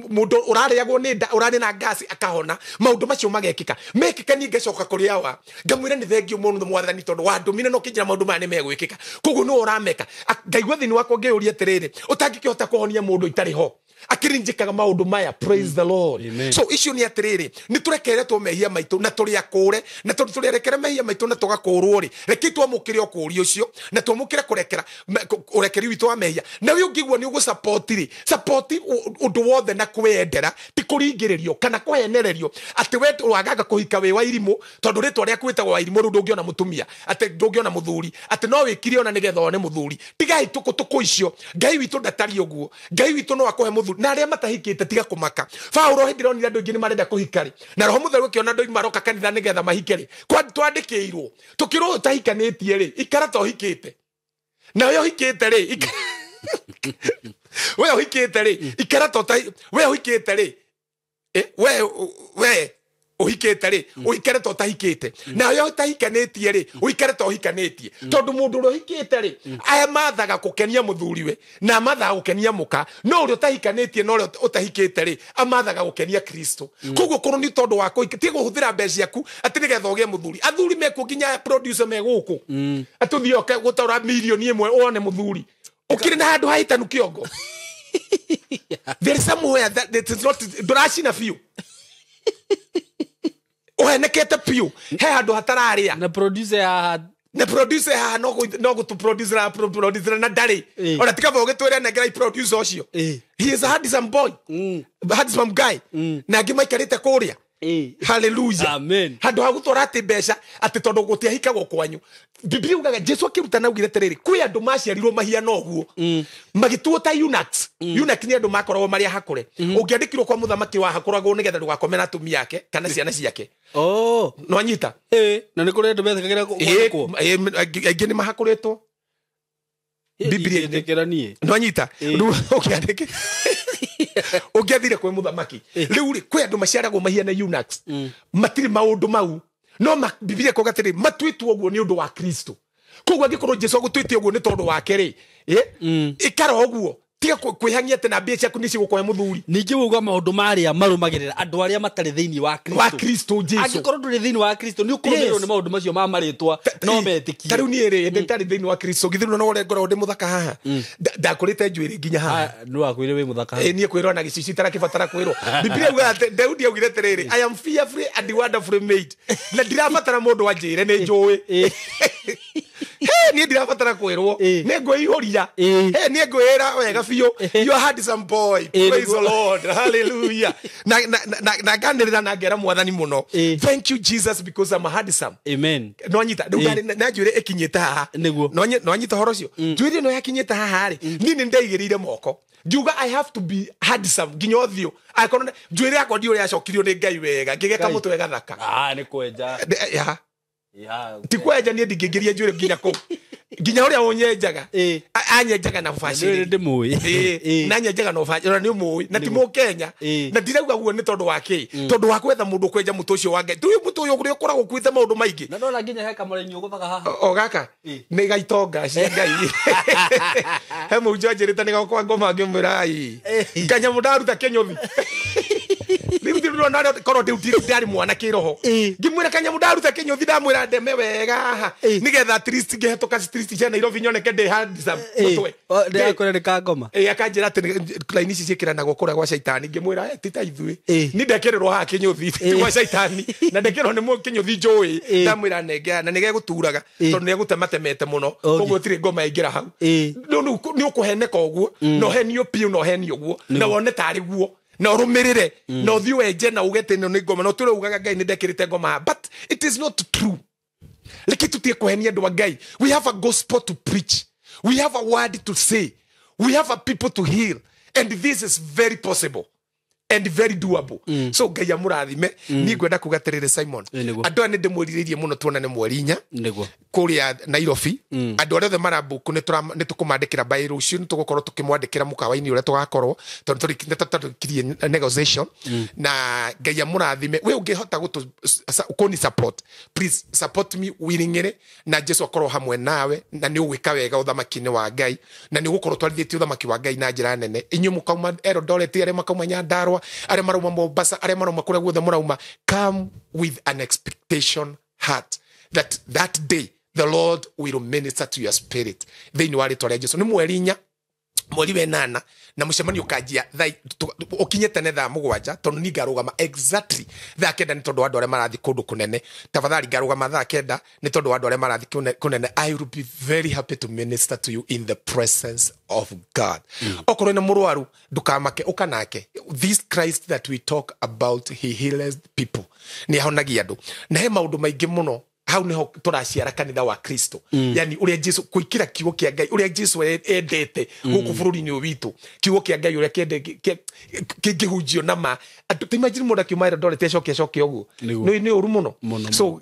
mũndũ ũrarĩagwo nĩ nda, ũrarĩ na ngasi akahona. Maũndũ macio magekĩka. Mekĩka niĩ ngacoka kũrĩ awa, ngamwĩra nĩ thengiũ mũno Mwathani tondũ wandũmire na ũkĩnjĩra maũndũ maya nĩ megwĩkĩka. Koguo nĩwe ũrameka. Ngaigua thĩinĩ wakwa ngĩyũria atĩrĩrĩ, ũtangĩkĩhota kũhonia mũndũ itarĩ ho, Akirinjikaga maundu maya. Praise the Lord. Amen. So icio ni atiriri, ni turekeretwo mehia maitu na turi akure, na tondu turi arekere mehia maitu na tugakurwo ri, reke twamukire ukuri ucio na twamukire kurekera urekeri witu wa mehia. Na we ungigua ni ugu support ri, support undu wothe na kwendera, ti kuringiririo kana kuhenererio ati we wagaga kuhika wi wa irimu tondu ritwa riaku witagwo wa irimu riu ndungiona mutumia, ati ndungiona muthuri, ati no wikire ona nigetha one muthuri. Tigai tukutuku icio. Ngai witu ndatari uguo. Ngai witu no akuhe muthuri na aria matahikite tiga kumaka. Paulo hindi ronire andu aingi ni marenda kuhika ri, na Roho Mutheru akiona andu maroka kanitha nigetha mahike ri, kwa twandikirwo tukirwo utahikanitie ri, ikara ta uhikite, na we uhikite ri, we uhikite ri, ikara ta we uhikite ri, we uhikite ri, uikare ta utahikite, na we utahikanitie ri, uikare ta uhikanitie, tondu mundu uria uhikite ri amathaga gukenia muthuriwe na amathaga gukenia muka, no uria utahikanitie na uria utahikite ri amathaga gukenia Kristo. Koguo korwo ni tondu wa ti guhuthira mbeca ciaku ati nigetha ugie muthuri, athuri mekuo nginya producer me guku ati uthie oke gutora milioni imwe wone muthuri ukiri na handu haitanu kiongo. There is somewhere that it is not nduracina biu, uhenekete piu, he handu hatararia na producer haha, na producer haha no gutu producer producer na ndari ona tikaba ugitwira nengera producer ucio. He is a handsome boy, handsome guy, na angi maikarite kuria. Hallelujah. Amen. Handu ha gutora ati mbeca ati tondu gutiahikagwo kwanyu. Biblia ugaga Jesu akirutana augire atiriri, kwi andu maciarirwo mahiana uguo magituo ta eunuchs. Eunuch ni andu makoragwo mari hakure, ungiandikirwo kwa muthamaki wa hakuragwo nigetha ndugakome na atumia ake kana ciana ciake. Oh, no anyita na ni kuri andu methekagira kwandikwo, aingi ni mahakuritwo. Biblia ndikira nie no anyita riu ukiandike ungiathire kwi muthamaki riu ri kwi andu maciaragwo mahiana eunuchs, matiri maundu mau, no Biblia ikuga atiri matuitwo uguo ni undu wa Kristo. Koguo angikorwo Jesu agutwite uguo ni tondu wake ri, ikara uguo, tiga kwihangia ati na mbia ciaku ni cigukuhe muthuri. Ningi uga maundu maria marumagirira andu aria matari thiini wa Kristo, wa Kristo Jesu. Angikorwo nduri thiini wa Kristo ni ukurumirwo ni maundu macio ma maritwa no metikie. Ta riu nie ri ndi tari thiini wa Kristo githiru no ure ngoragwo ndi muthaka haha, ndakurite njuiri nginya haha. Ni wakwire wi muthaka haha. Nie kwirwo na gicici itarakĩbatara kwirwo. Biblia uga ati Daudi augire atiriri, I am fearfully and wonderfully made, na ndirabatara mundu anjire ni njui. Ni ndirabatara kwirwo, ni ngwiihuria, ni ngwira wega biũ. You are handsome boy. Praise the Lord. Hallelujah. Na nganĩrĩra na ngera mwathani mũno. Thank you Jesus because I'm a handsome. Amen. No anyita na njuĩrĩ ĩkinyĩte haha. No anyita horo ũcio. Njuĩrĩ ĩno yakinyĩte haha rĩ, niĩ nĩ ndeigĩrĩire moko. Ngiuga I have to be handsome nginya ũthiũ. Angĩkorwo njuĩrĩ yakwa ndiũ yacokirio nĩ Ngai wega, ngĩgeka mũtwe gathaka. Nĩ kwenja. Ti kwenja niĩ ndingĩingĩria njuĩrĩ nginya kũu. Nginya uria unyenjaga anyenjaga na ubacĩrĩri ndĩmũĩ, na anyenjaga na ubacĩrĩri nĩ ũmũĩ, na ti mũkenya, na ndirauga guo nĩ tondu wa kĩ, tondu wa gwetha mũndũ kwenja mũtũ ũcio wa Ngai. Tũyũ mũtũ ũyũ ũrĩa ũkoragwo ũkuĩte maũndũ maingĩ. Na ndona nginya he kamũrenyi ũgũthaga haha. O gaka nĩ gaitonga cia Ngai. He mũhunjia anjĩrĩte nĩ gakwa ngoma ngĩmwĩra ai kanyamũ ndaruta kĩnyũthi. Rĩu ndĩrona korwo ndĩ mwana kĩroho ngĩmwĩra kanyamũ ndaruta kĩnyũthi, ndamwĩra ndeme wega haha nĩgetha at least ngĩhetũka street cia Nairobi nyoneke ndĩ handsome mũtwe. Ndĩrakwĩra nĩ kangoma. Akanjĩra atĩ raini ici ciĩkĩranagwo kũrĩa gwa caitani, ngĩmwĩra ti ta ithuĩ, ni ndekĩrĩrwo haha kĩnyũthi ti gwa caitani, na ndekĩrwo nĩ kĩnyũthi njũĩ. Ndamwĩra nengea na nĩgegũturaga tondũ nĩegũtematemete mũno, koguo gũtirĩ ngoma ĩngĩra hau. Nĩ ũkũheneka ũguo, na ũhenio piũ, na ũhenio ũguo, na wone tarĩ guo, na ũrũmĩrĩre, na ũthiĩ wenje na uge atĩ ĩno nĩ ngoma, na ũtũre ugaga Ngai nĩ ndekĩrĩte ngoma haha. But it is not true. Reke tutige kũhenia andũ a Ngai. We have a gospel to preach. We have a word to say. We have a people to heal. And this is very possible and very doable. So Ngai amũrathime. Niĩ ngwenda kuga atĩrĩrĩ Simon, andũ aya nĩ ndĩmwĩrirĩirie mũno tuonane mweri inya kũrĩa Nairobi. Andũ arĩa othe marabuku nĩ tũkũmandĩkĩra by rũciũ, nĩ tũgũkorwo tũkĩmwandĩkĩra mũkawa-inĩ ũrĩa tũgakorwo, tondũ nĩ tũrĩkirie negotiation. Na Ngai amũrathime. We ũngĩhota kũni support, please support me willingly, na Jesu akorwo hamwe nawe, na nĩ ũgwĩka wega ũthamaki-inĩ wa Ngai, na nĩ ũgũkorwo twarithĩtie ũthamaki wa Ngai na njĩra nene. Inyuĩ mũkauma Eldoret, arĩa makauma Nyandarua, arĩa marauma Mombasa, arĩa marauma kũrĩa guothe mũrauma, come with an expectation heart that that day the Lord will minister to your spirit. Thĩinĩ wa rĩtwa rĩa Jesu. Nĩ mweri inya Mweri wa 8 na mũcemanio ũkanjia ũkinye tene thaa 7 tondũ ni ngarũgama exactly thaa 9 nĩ tondũ wa andũ arĩa marathiĩ kũndũ kũnene. Tafadhali ngarũgama thaa 9 nĩ tondũ wa andũ arĩa marathiĩ kũnene. I will be very happy to minister to you in the presence of God. Okorwo nĩ mũrwaru ndũkamake, ũka nake. This Christ that we talk about, he heals people. Nĩ ahonagia andũ. Na he maũndũ maingĩ mũno hau niho tũraciara kanitha wa Kristo. Yani ũrĩa Jesu kũikĩra kiugo kĩa Ngai, ũrĩa Jesu endete gũkũ bũrũri-inĩ ũyũ witũ, kiugo kĩa Ngai ũrĩa kĩngĩhunjio na ma. Ta imagine mũndũ akiuma Eldoret acoke acoke ũguo. Nĩ ũru mũno. So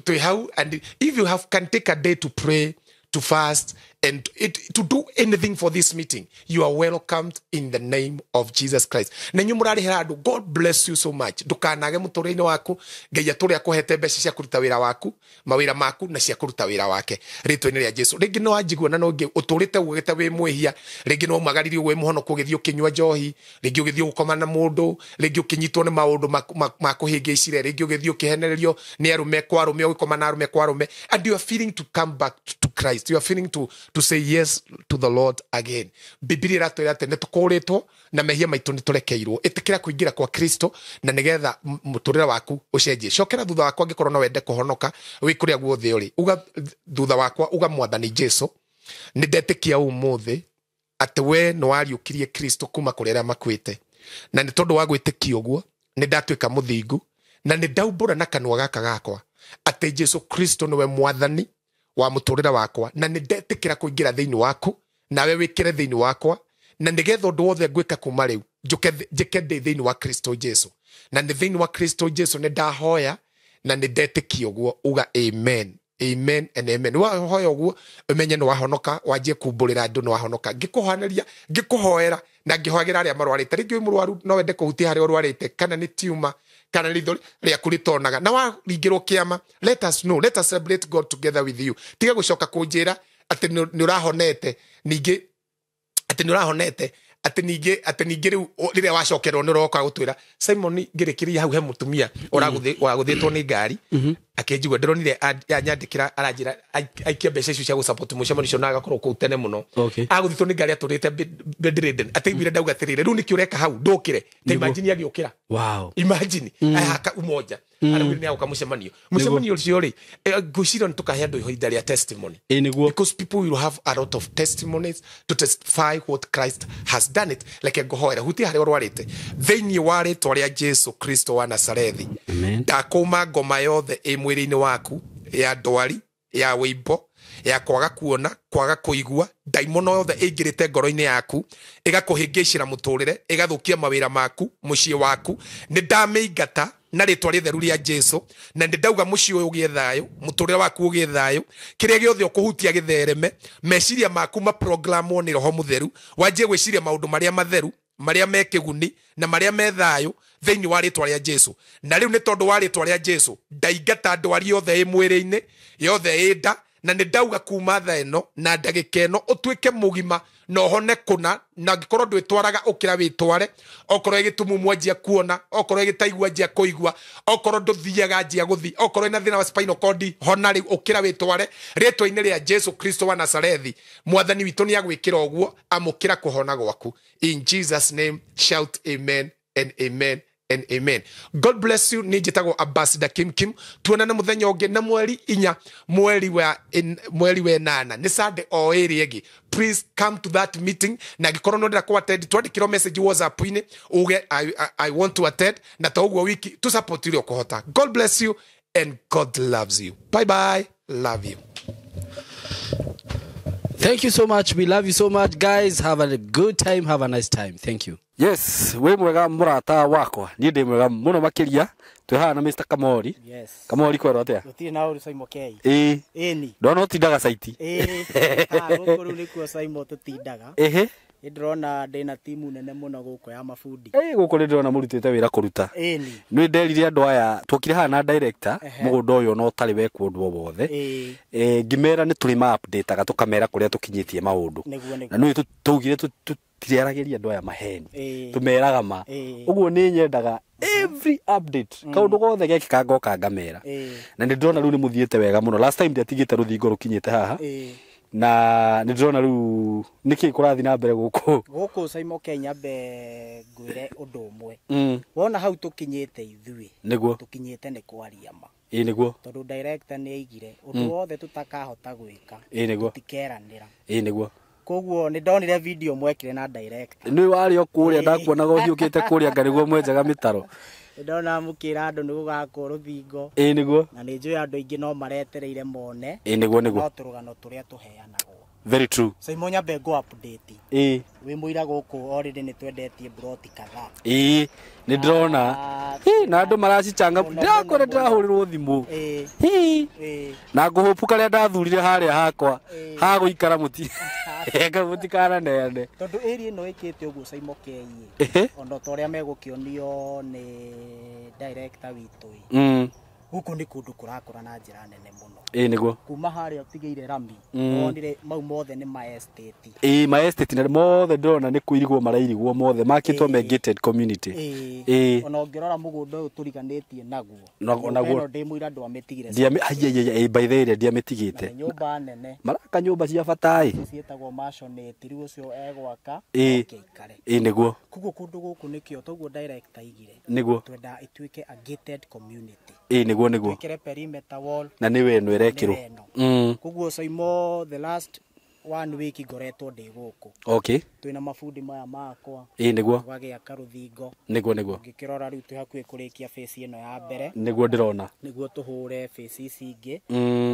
twĩ hau, and if you have can take a day to pray, to fast, and to do anything for this meeting, you are welcomed in the name of Jesus Christ. Na inyuĩ mũrarĩhĩra andũ, God bless you so much. Ndũkanage mũtũrĩre-inĩ waku, Ngai atũre akũhete mbeca cia kũruta wĩra waku, mawĩra maku na cia kũruta wĩra wake rĩtwa-inĩ rĩa Jesu. Rĩngĩ no wanjigua na no ũngĩ ũtũrĩte ugĩte wĩ mwĩhia, rĩngĩ no umagaririe wĩ mũhonoku ũgĩthiĩ ũkĩnyua njohi, rĩngĩ ũgĩthiĩ gũkoma na mũndũ, rĩngĩ ũkĩnyitwo nĩ maũndũ ma kũhĩngĩcire, rĩngĩ ũgĩthiĩ ũkĩhenererio nĩ arũme kwa arũme, ũgĩkoma na arũme kwa arũme, and you are feeling to come back to Christ. You are feeling to say yes to the Lord again. Biblia iratwĩra atĩ nĩ tũkũrĩtwo na mehia maitũ nĩ tũrekeirwo. Ĩtĩkĩra kũingĩra kwa Kristo na nĩgetha mũtũrĩre waku ũcenjie. Cokera thutha wakwa angĩkorwo no wende kũhonoka wĩ kũrĩa guothe ũrĩ. Uga thutha wakwa, uga Mwathani Jesu, nĩ ndetĩkia ũmũthĩ atĩ we nĩ wariũkirie Kristo kuma kũrĩ arĩa makuĩte, na nĩ tondũ wa gwĩtĩkia ũguo nĩ ndatuĩka mũthingu, na nĩ ndaumbũra na kanua gaka gakwa atĩ Jesu Kristo nĩwe Mwathani wa mũtũrĩre wakwa, na nĩ ndetĩkĩra kũingĩra thĩinĩ waku, nawe wĩkĩre thĩinĩ wakwa, na nĩgetha ũndũ wothe ngwĩka kuma rĩu njĩke ndĩ thĩinĩ wa Kristo Jesu. Na nĩ thĩinĩ wa Kristo Jesu nĩ ndahoya na nĩ ndetĩkia ũguo. Uga amen, amen and amen. Wahoya ũguo ũmenye nĩ wahonoka, wanjie kumbũrĩra andũ nĩ wahonoka. Ngĩkũhoneria, ngĩkũhoera na ngĩhoagĩra arĩa marwarĩte. Rĩngĩ wĩ mũrwaru no wende kũhutia harĩa ũrwarĩte, kana nĩ tumor, kana ritho rĩaku rĩtonaga, na waringĩrwo kĩama, let us know, let us celebrate God together with you. Tiga gũcoka kũnjĩra atĩ nĩ ũrahonete, ningĩ atĩ nĩ ũrahonete, atĩ ningĩ rĩu rĩrĩa wacokerwo nĩ ũroka gũtwĩra Simon ngĩrĩkĩria hau he mũtumia ũragũthĩtwo nĩ ngari, akĩnjigua ndĩronire anyandĩkĩra aranjĩra aikie mbeca icio cia gũsupport mũcemanio ũcio na agakorwo kũu tene mũno. Agũthĩtwo nĩ ngari atũrĩte bedridden, ataiguire ndauga atĩrĩrĩ, rĩu nĩkĩ ũreka hau ndũkĩre. Ta imagine agĩũkĩra. Wow. Imagine ahaka umoja araugire nĩ agũka mũcemanio. Mũcemanio ũcio rĩ, ngwĩciria nĩ tũkahe andũ ihinda rĩa testimony. Because people will have a lot of testimonies to testify what Christ has done it. Reke ngũhoere, hutia harĩa ũrwarĩte thĩinĩ wa rĩtwa rĩa Jesu Kristo wa Nazarethi. Ndakũma ngoma yothe ĩ mwĩrĩ-inĩ waku ya ndwari, ya wĩimbo, ya kwaga kuona, kwaga kũigua, ndaimono yothe ĩingĩrĩte ngoro-inĩ yaku ĩgakũhĩngĩcĩra mũtũrĩre, ĩgathũkia mawĩra maku, mũciĩ waku, nĩ ndamĩingata na rĩtwa rĩtheru rĩa Jesu, na nĩ ndauga mũciĩ ũyũ ũgĩe thayũ, mũtũrĩre waku ũgĩe thayũ, kĩrĩa gĩothe ũkũhutia gĩthereme, meciria maku maprogramwo nĩ Roho Mũtheru, wanjie gwĩciria maũndũ marĩa matheru, marĩa me kĩguni na marĩa me thayũ thĩinĩ wa rĩtwa rĩa Jesu. Na rĩu nĩ tondũ wa rĩtwa rĩa Jesu ndaingata ndwari yothe ĩ mwĩrĩ-inĩ, yothe ĩ nda, na nĩ ndauga kuma thaa ĩno na ndagĩka ĩno ũtuĩke mũgima na ũhone kũna, na angĩkorwo ndwĩtwaraga ũkĩra wĩtware, okorwo ĩgĩtumumu anjia kuona, okorwo ĩgĩtaigua anjia kũigua, okorwo ndũthiaga anjia gũthiĩ, okorwo ĩna thĩna wa spinal cord hona rĩu ũkĩra wĩtware rĩtwa-inĩ rĩa Jesu Kristo wa Nazarethi. Mwathani witũ nĩ agwĩkĩra ũguo, amũkĩra kũhona gwaku. In Jesus name, shout amen and amen and amen. God bless you. Ni njĩtagwo Ambassador Kim Kim. Tuonane mũthenya ũngĩ na mweri 4, mweri wa 8, nĩ Sunday o ĩrĩ ĩngĩ. Please come to that meeting, na angĩkorwo nĩ ũrenda kũ attend, twandĩkĩrwo message WhatsApp-inĩ uge I want to attend, na to ũguo wiki tu support ũrĩa ũkũhota. God bless you and God loves you. Bye bye. Love you. Thank you so much. We love you so much, guys. Have a good time. Have a nice time. Thank you. Yes, we mwega murata wakwa. Ni ndi mwega muno makiria. Twi haha na Mr. Kamori. Yes. Kamori kwero atia? Gutire na uru Simon K. Ii. Ĩni. Ndona utindaga saiti. Ĩĩ. Ha gũkũ rĩu nĩkuo Simon tũtindaga. Ehe. Nĩ ndĩrona ndĩna timu nene mũno gũkũ ya mabundi. Ĩĩ gũkũ nĩ ndĩrona mũrutĩte wĩra kũruta. Ĩni. Nĩ nderire andũ aya twokire haha na director mũgũnda ũyũ no ũtarĩ wekwo ũndũ o wothe. Ĩĩ. Ngĩmera nĩ tũrĩ ma update-aga tũkamera kũrĩa tũkinyĩtie maũndũ. Nĩguo nĩguo. Na nĩ tũugire tũtiriaragĩria andũ aya maheni. Tũmeraga ma. Ũguo nĩ nyendaga every update kaundu gothe gekika ngoka ngamera. Na nĩ ndĩrona rĩu nĩ mũthiĩte wega mũno. Last time ndiatigĩte rũthingo rũkinyĩte haha. Na nĩ ndĩrona rĩu nĩkĩ kũrathiĩ na mbere gũkũ. Gũkũ Saimo Kenya mbe ngwĩre ũndũ ũmwe. Wona hau tũkinyĩte ithuĩ. Nĩguo. Tũkinyĩte nĩ kwaria ma. Ĩĩ nĩguo. Tondũ director nĩ aigire ũndũ wothe tũtakahota gwĩka. Ĩĩ nĩguo. Tũtikeranĩra. Ĩĩ nĩguo. Koguo nĩ ndonire video mwekire na director. Nĩ warĩ o kũrĩa ndakuonaga ũhiũkĩte kũrĩa nga nĩguo mwenjaga mĩtaro. Ndona mũkĩra andũ nĩ gũgakwo rũthingo. Ĩĩ nĩguo. Na nĩ njũĩ andũ aingĩ no maretereire mone. Ĩĩ nĩguo nĩguo. No tũrũgano tũrĩa tũheanagwo. Very true. Saimo nyambe ngũ update. Ĩĩ. Wĩ mũira gũkũ already nĩ twendetie broti kadhaa. Ĩĩ nĩ ndĩrona. Na andũ maracichanga. Ndĩrakora ndĩrahũrĩrwo thimũ. Ĩĩ. Na ngũhũpu karĩa ndathurire harĩa hakwa. Ha gũikara mũti. Mũtikananeane. Tondũ area ĩno ĩkĩte ũguo Saimo Kei. Ona ta ũrĩa megũkĩonio nĩ director witũ ĩ. Gũkũ nĩ kũndũ kũrakũra na njĩra nene mũno. Ĩĩ nĩguo. Kuma harĩa ũtigĩire rami. Wonire mau mothe nĩ ma estate. Ĩĩ ma estate na mothe ndĩrona nĩ kũirigwo marairigwo mothe makĩtwo me gated community. Ĩĩ. Ona ũngĩrora mũgũnda ũyũ tũriganĩtie naguo. Naguo ndĩ mũira ndwamĩtigire. Ndiamĩ by the way ndiamĩtigĩte. Nyũmba nene. Maraka nyũmba cia bata ĩ. Ciĩtagwo maisonette rĩu ũcio egwaka. Ĩĩ. Ĩĩ nĩguo. Koguo kũndũ gũkũ nĩkĩo toguo director aigire. Nĩguo. Twenda ĩtuĩke a gated community. Ĩĩ nĩguo nĩguo. Twĩkĩre perimeter wall. Na nĩ weno ĩrekĩrwo. Koguo Saimo the last 1 week ngoretwo ndĩ gũkũ. Okay. Twĩna mabundi maya makwa. Ĩĩ nĩguo. Tũgagĩaka rũthingo. Nĩguo nĩguo. Ũngĩkĩrora rĩu twĩ hakuhĩ kũrĩkia phase ĩno ya mbere. Nĩguo ndĩrona. Nĩguo tũhũre phase ici ingĩ.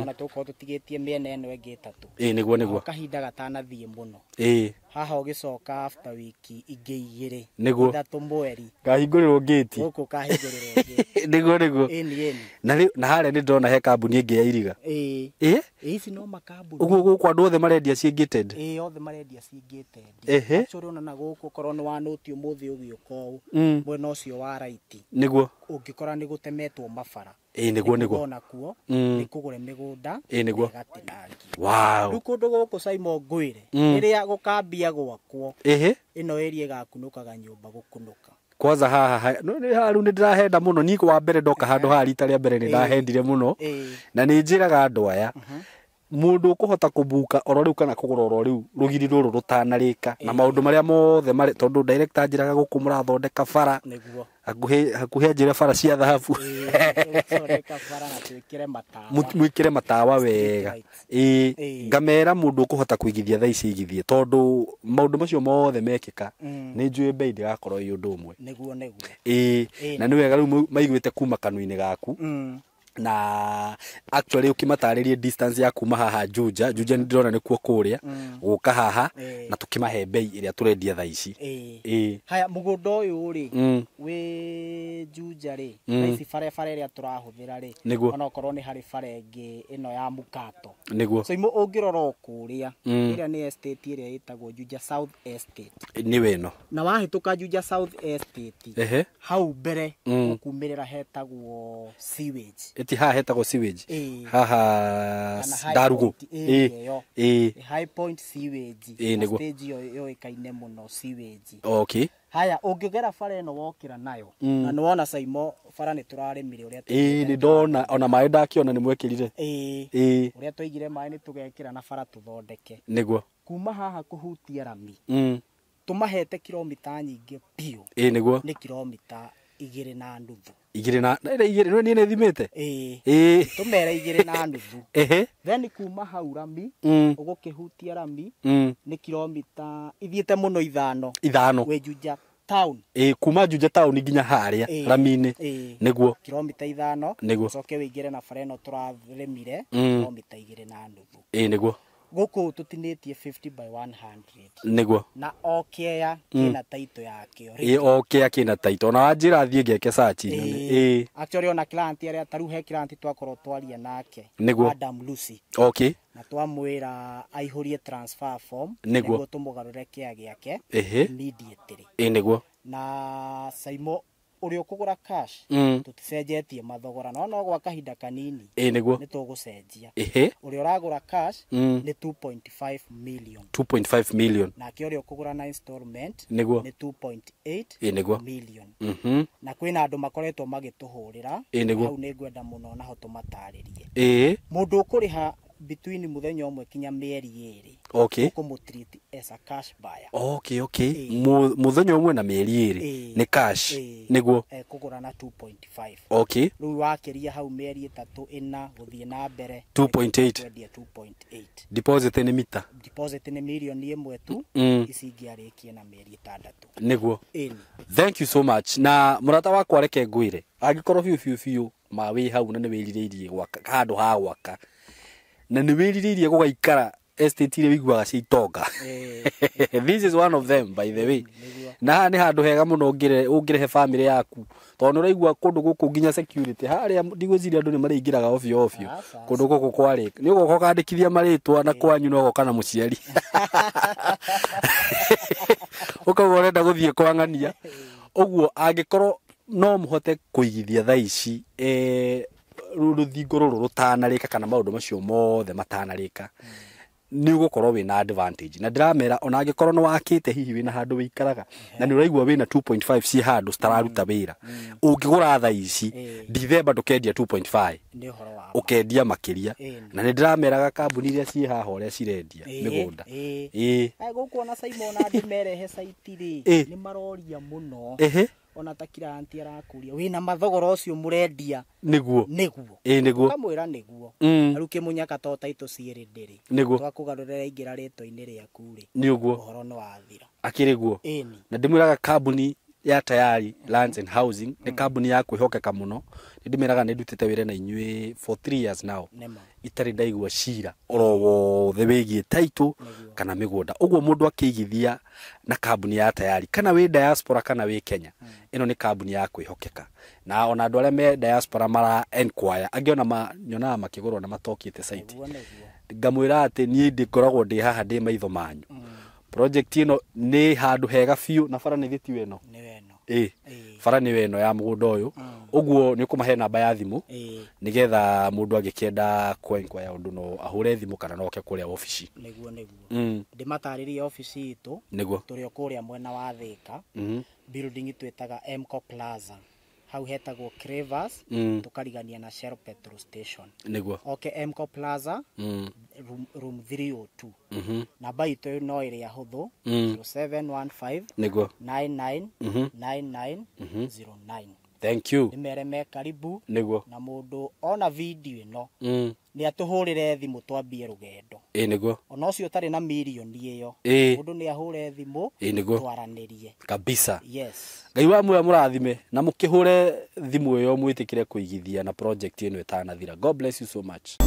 Ona tũgũkorwo tũtigĩtie mĩena ĩno ĩngĩ ĩtatũ. Ĩĩ nĩguo nĩguo. Kahinda gatanathiĩ mũno. Ĩĩ. Haha ũgĩcoka after wiki ingĩ igĩrĩ. Nĩguo. Ithatũ mweri. Kahingũrĩrwo gate. Gũkũ kahingũrĩrwo gate. Nĩguo nĩguo. Ĩni ĩni. Na rĩu na harĩa nĩ ndĩrona he kambuni ĩngĩ ya iriga. Ĩĩ. Ĩĩ. Ici no makambuni. Ũguo gũkũ andũ othe marendia ciĩ gated. Ĩĩ othe marendia ciĩ gated. Actually ona na gũkũ korwo nĩ wanũti ũmũthĩ ũgĩũka ũũ. Mwena ũcio wa right. Nĩguo. Ũngĩkora nĩ gũtemetwo mabara. Ĩĩ nĩguo nĩguo. Ona kuo nĩ kũgũre mĩgũnda. Ĩĩ nĩguo. Ĩgatinangio. Wow. Rĩu kũndũ gũkũ Saimo ngwĩre. Rĩrĩa gũkambia gwakwo. Ĩhĩ. Ĩno area ĩgakunũkaga nyũmba gũkunũka. Kwanza haha no nĩ haru nĩ ndĩrahenda mũno niĩ wa mbere ndoka handũ haha rita rĩa mbere nĩ ndahendire mũno. Na nĩ njĩraga andũ aya. Mũndũ ũkũhota kũbuka oro rĩu kana kũgũra oro rĩu rũgiri rũrũ rũtanarĩka na maũndũ marĩa mothe marĩ tondũ director njĩraga gũkũ mũrathondeka bara. Nĩguo. Hakuhĩ njĩra bara cia thahabu. Tũthondeka bara na twĩkĩre matawa. Mwĩkĩre matawa wega. Ĩĩ ngamera mũndũ ũkũhota kũigithia thaa ici igithie tondũ maũndũ macio mothe mekĩka nĩ njũĩ bei ndĩgakorwo ĩ ũndũ ũmwe. Nĩguo nĩguo. Ĩĩ na nĩ wega rĩu maiguĩte kuma kanua-inĩ gaku. Na actually ukimatarĩrie distance ya kuma haha Juja Juja nĩ ndĩrona nĩkuo kũrĩa gũka haha na tũkĩmahe bei ĩrĩa tũrendia thaa ici. Ĩĩ. Haya mũgũnda ũyũ rĩ wĩ Juja rĩ thaa ici barabara ĩrĩa tũrahũthĩra rĩ ona okorwo nĩ harĩ bara ĩngĩ ĩno ya Mukato. Nĩguo. So ũngĩrora o kũrĩa ĩrĩa nĩ estate ĩrĩa ĩtagwo Juja South Estate. Nĩwe ĩno. Na wahĩtũka Juja South Estate hau mbere ũkumĩrĩra hetagwo sewage. Eti haha hetagwo sewage. Haha Ndarugo. Ĩĩ. High Point sewage. Ĩĩ nĩguo. Stage ĩyo yũĩkaine mũno sewage. Okay. Haya ũngĩgera bara ĩno wokĩra nayo na nĩwona Saimo bara nĩ tũrarĩmire ũrĩa Ĩĩ nĩ ndona ona maĩ ndakĩona nĩ mwekĩrire. Ĩĩ. Ũrĩa twaigire maĩ nĩ tũgekĩra na bara tũthondeke. Nĩguo. Kuma haha kũhutia rami. Tũmahete kilomita nyingĩ biũ. Ĩĩ nĩguo. Nĩ kilomita 2.5. Igĩrĩ na igĩrĩ niĩ nĩ thimĩte. Ĩĩ. Tũmere 2.5. Ehe. Then kuma hau rami ũgũkĩhutia rami nĩ kilomita ithiĩte mũno 5. 5. Wĩ Juja town. Ĩĩ kuma Juja town nginya harĩa rami-inĩ. Nĩguo. Kilomita 5. Nĩguo. Ũcoke wĩingĩre na bara ĩno tũrarĩmire kilomita 2.5. Ĩĩ nĩguo. Gũkũ tũtinĩtie 50 by 100. Nĩguo. Na o kĩea kĩna taito yakĩo. Ĩĩ o kĩea kĩna taito. Ona wanjĩra thiĩ ngeke search nyone. Ĩĩ. Actually ona client arĩa ta rĩu he client twakorwo twaria nake. Nĩguo. Adam Lucy. Okay. Na twamwĩra aihũrie transfer form. Nĩguo. Tũmũgarũre kĩea gĩake. Ehe. Immediately. Ĩĩ nĩguo. Na Saimo ũrĩa ũkũgũra cash tũticenjetie mathogora no gwa kahinda kanini. Ĩĩ nĩguo. Nĩ tũgũcenjia. Ehe. Ũrĩa ũragũra cash nĩ 2.5 million. 2.5 million. Nake ũrĩa ũkũgũra na installment Nĩguo. nĩ 2.8 Ĩĩ nĩguo. million. Na kwĩna andũ makoretwo magĩtũhũrĩra. Ĩĩ nĩguo. Hau nĩ ngwenda mũno naho tũmatarĩrie. Ĩĩ. Mũndũ ũkũrĩha Between muthenya ũmwe kinya mĩeri 2. Okay. Ũkũmũtreat as a cash buyer. Okay, okay. Muthenya ũmwe na mĩeri 2 nĩ cash. Nĩguo. Kũgũra na 2.5. Okay. Rĩu wakĩria hau mĩeri 3 4 gũthiĩ na mbere 2.8. Kwendia 2.8. Deposit nĩ mita. Deposit nĩ mirioni 1 tu. Ici ingĩ arĩkie na mĩeri 6. Nĩguo. Thank you so much. Na mũrata wakwa reke ngwĩre, angĩkorwo biũ biũ biũ ma wĩ hau na nĩ wĩrirĩirie gwaka handũ ha gwaka na nĩ wĩrirĩirie gũgaikara estate iria wĩiguaga cia itonga, this is one of them by the way. Na haha nĩ handũ hega mũno ũngĩrehe family yaku, tondũ nĩ ũraigua kũndũ gũkũ nginya security harĩa ndigwĩciria andũ nĩ marĩingĩraga ovyo ovyo kũndũ gũkũ kwarĩ nĩ ũgoka ũkandĩkithia marĩtwa na kwanyu no ũgoka na mũciari ũkauga ũrenda gũthiĩ kwang'ania. Ũguo angĩkorwo no mũhote kũigithia thaa ici rũthingo rũrũ rũtanarĩka kana maũndũ macio mothe matanarĩka, nĩ ũgũkorwo wĩna advantage. Na ndĩramera ona angĩkorwo nĩ wakĩte hihi wĩna handũ wĩikaraga na nĩ ũraigua wĩna 2.5 ciĩ handũ citararuta wĩra, ũngĩgũra thaa ici Dithemba ndũkendia 2.5, ũkendia makĩria. Na nĩ ndĩrameraga kambuni iria ciĩ haha ũrĩa cirendia mĩgũnda. Gũkũ ona Simon andũ merehe site rĩ nĩ maroria mũno. Ona ta client arakũria wĩna mathogora ũcio mũrendia nĩguo nĩguo nĩguo kamwĩra nĩguo. Rĩu kĩmũnyaka to taitũ ciĩrĩ ndĩrĩ twakũgarũrĩra ingĩra rĩtwa-inĩ rĩaku rĩ nĩguo ũhoro nĩ wathira akĩrĩ guo. Na ndĩmwĩraga kambuni ya Tayari Lands and Housing nĩ kambuni ya kwĩhokeka mũno. Nĩ ndĩmĩraga nĩ ndutĩte wĩra na inyuĩ for 3 years now, itarĩ ndaigua cira oro wothe wĩgiĩ title kana mĩgũnda. Ũguo mũndũ akĩigithia na kambuni ya Tayari kana wĩ diaspora kana wĩ Kenya, ĩno nĩ kambuni ya kwĩhokeka. Na ona andũ arĩa me diaspora mara enquire angĩ ona nyonaga makĩgũrwo na matokĩte site, ngamwĩra atĩ niĩ ndĩkoragwo ndĩ haha ndĩ maitho manyu. Project ĩno nĩ handũ hega biũ na bara nĩ gĩtiwe ĩno bara nĩ ĩno ya mũgũnda ũyũ. Ũguo nĩ ũkũmahe namba ya thimũ nĩgetha mũndũ angĩkĩenda kwenquire ũndũ no ahũre thimũ kana no oke kũrĩa obici. Nĩguo nĩguo ndĩmatarĩrie obici itũ nĩguo tũrĩ o kũrĩa mwena wa Thika, building twĩtaga Mco Plaza, hau hetagwo Cravers, tukarigania na Shell petrol station. Nĩguo oke Mco Plaza room 302. Namba itũ no ĩrĩa hũthũ 0715 nĩguo 99 99 09. Thank you. Nĩmere me karibu nĩguo na mũndũ ona video ĩno nĩ atũhũrĩre thimũ twambie rũgendo. Nĩguo ona ũcio ũtarĩ na mirioni ĩyo mũndũ nĩ ahũre thimũ twaranĩrie kabisa. Yes. Ngai wa muoyo mũrathime na mũkĩhũre thimũ ĩyo mwĩtĩkĩre kũigithia na project ĩno ĩtanathira. God bless you so much.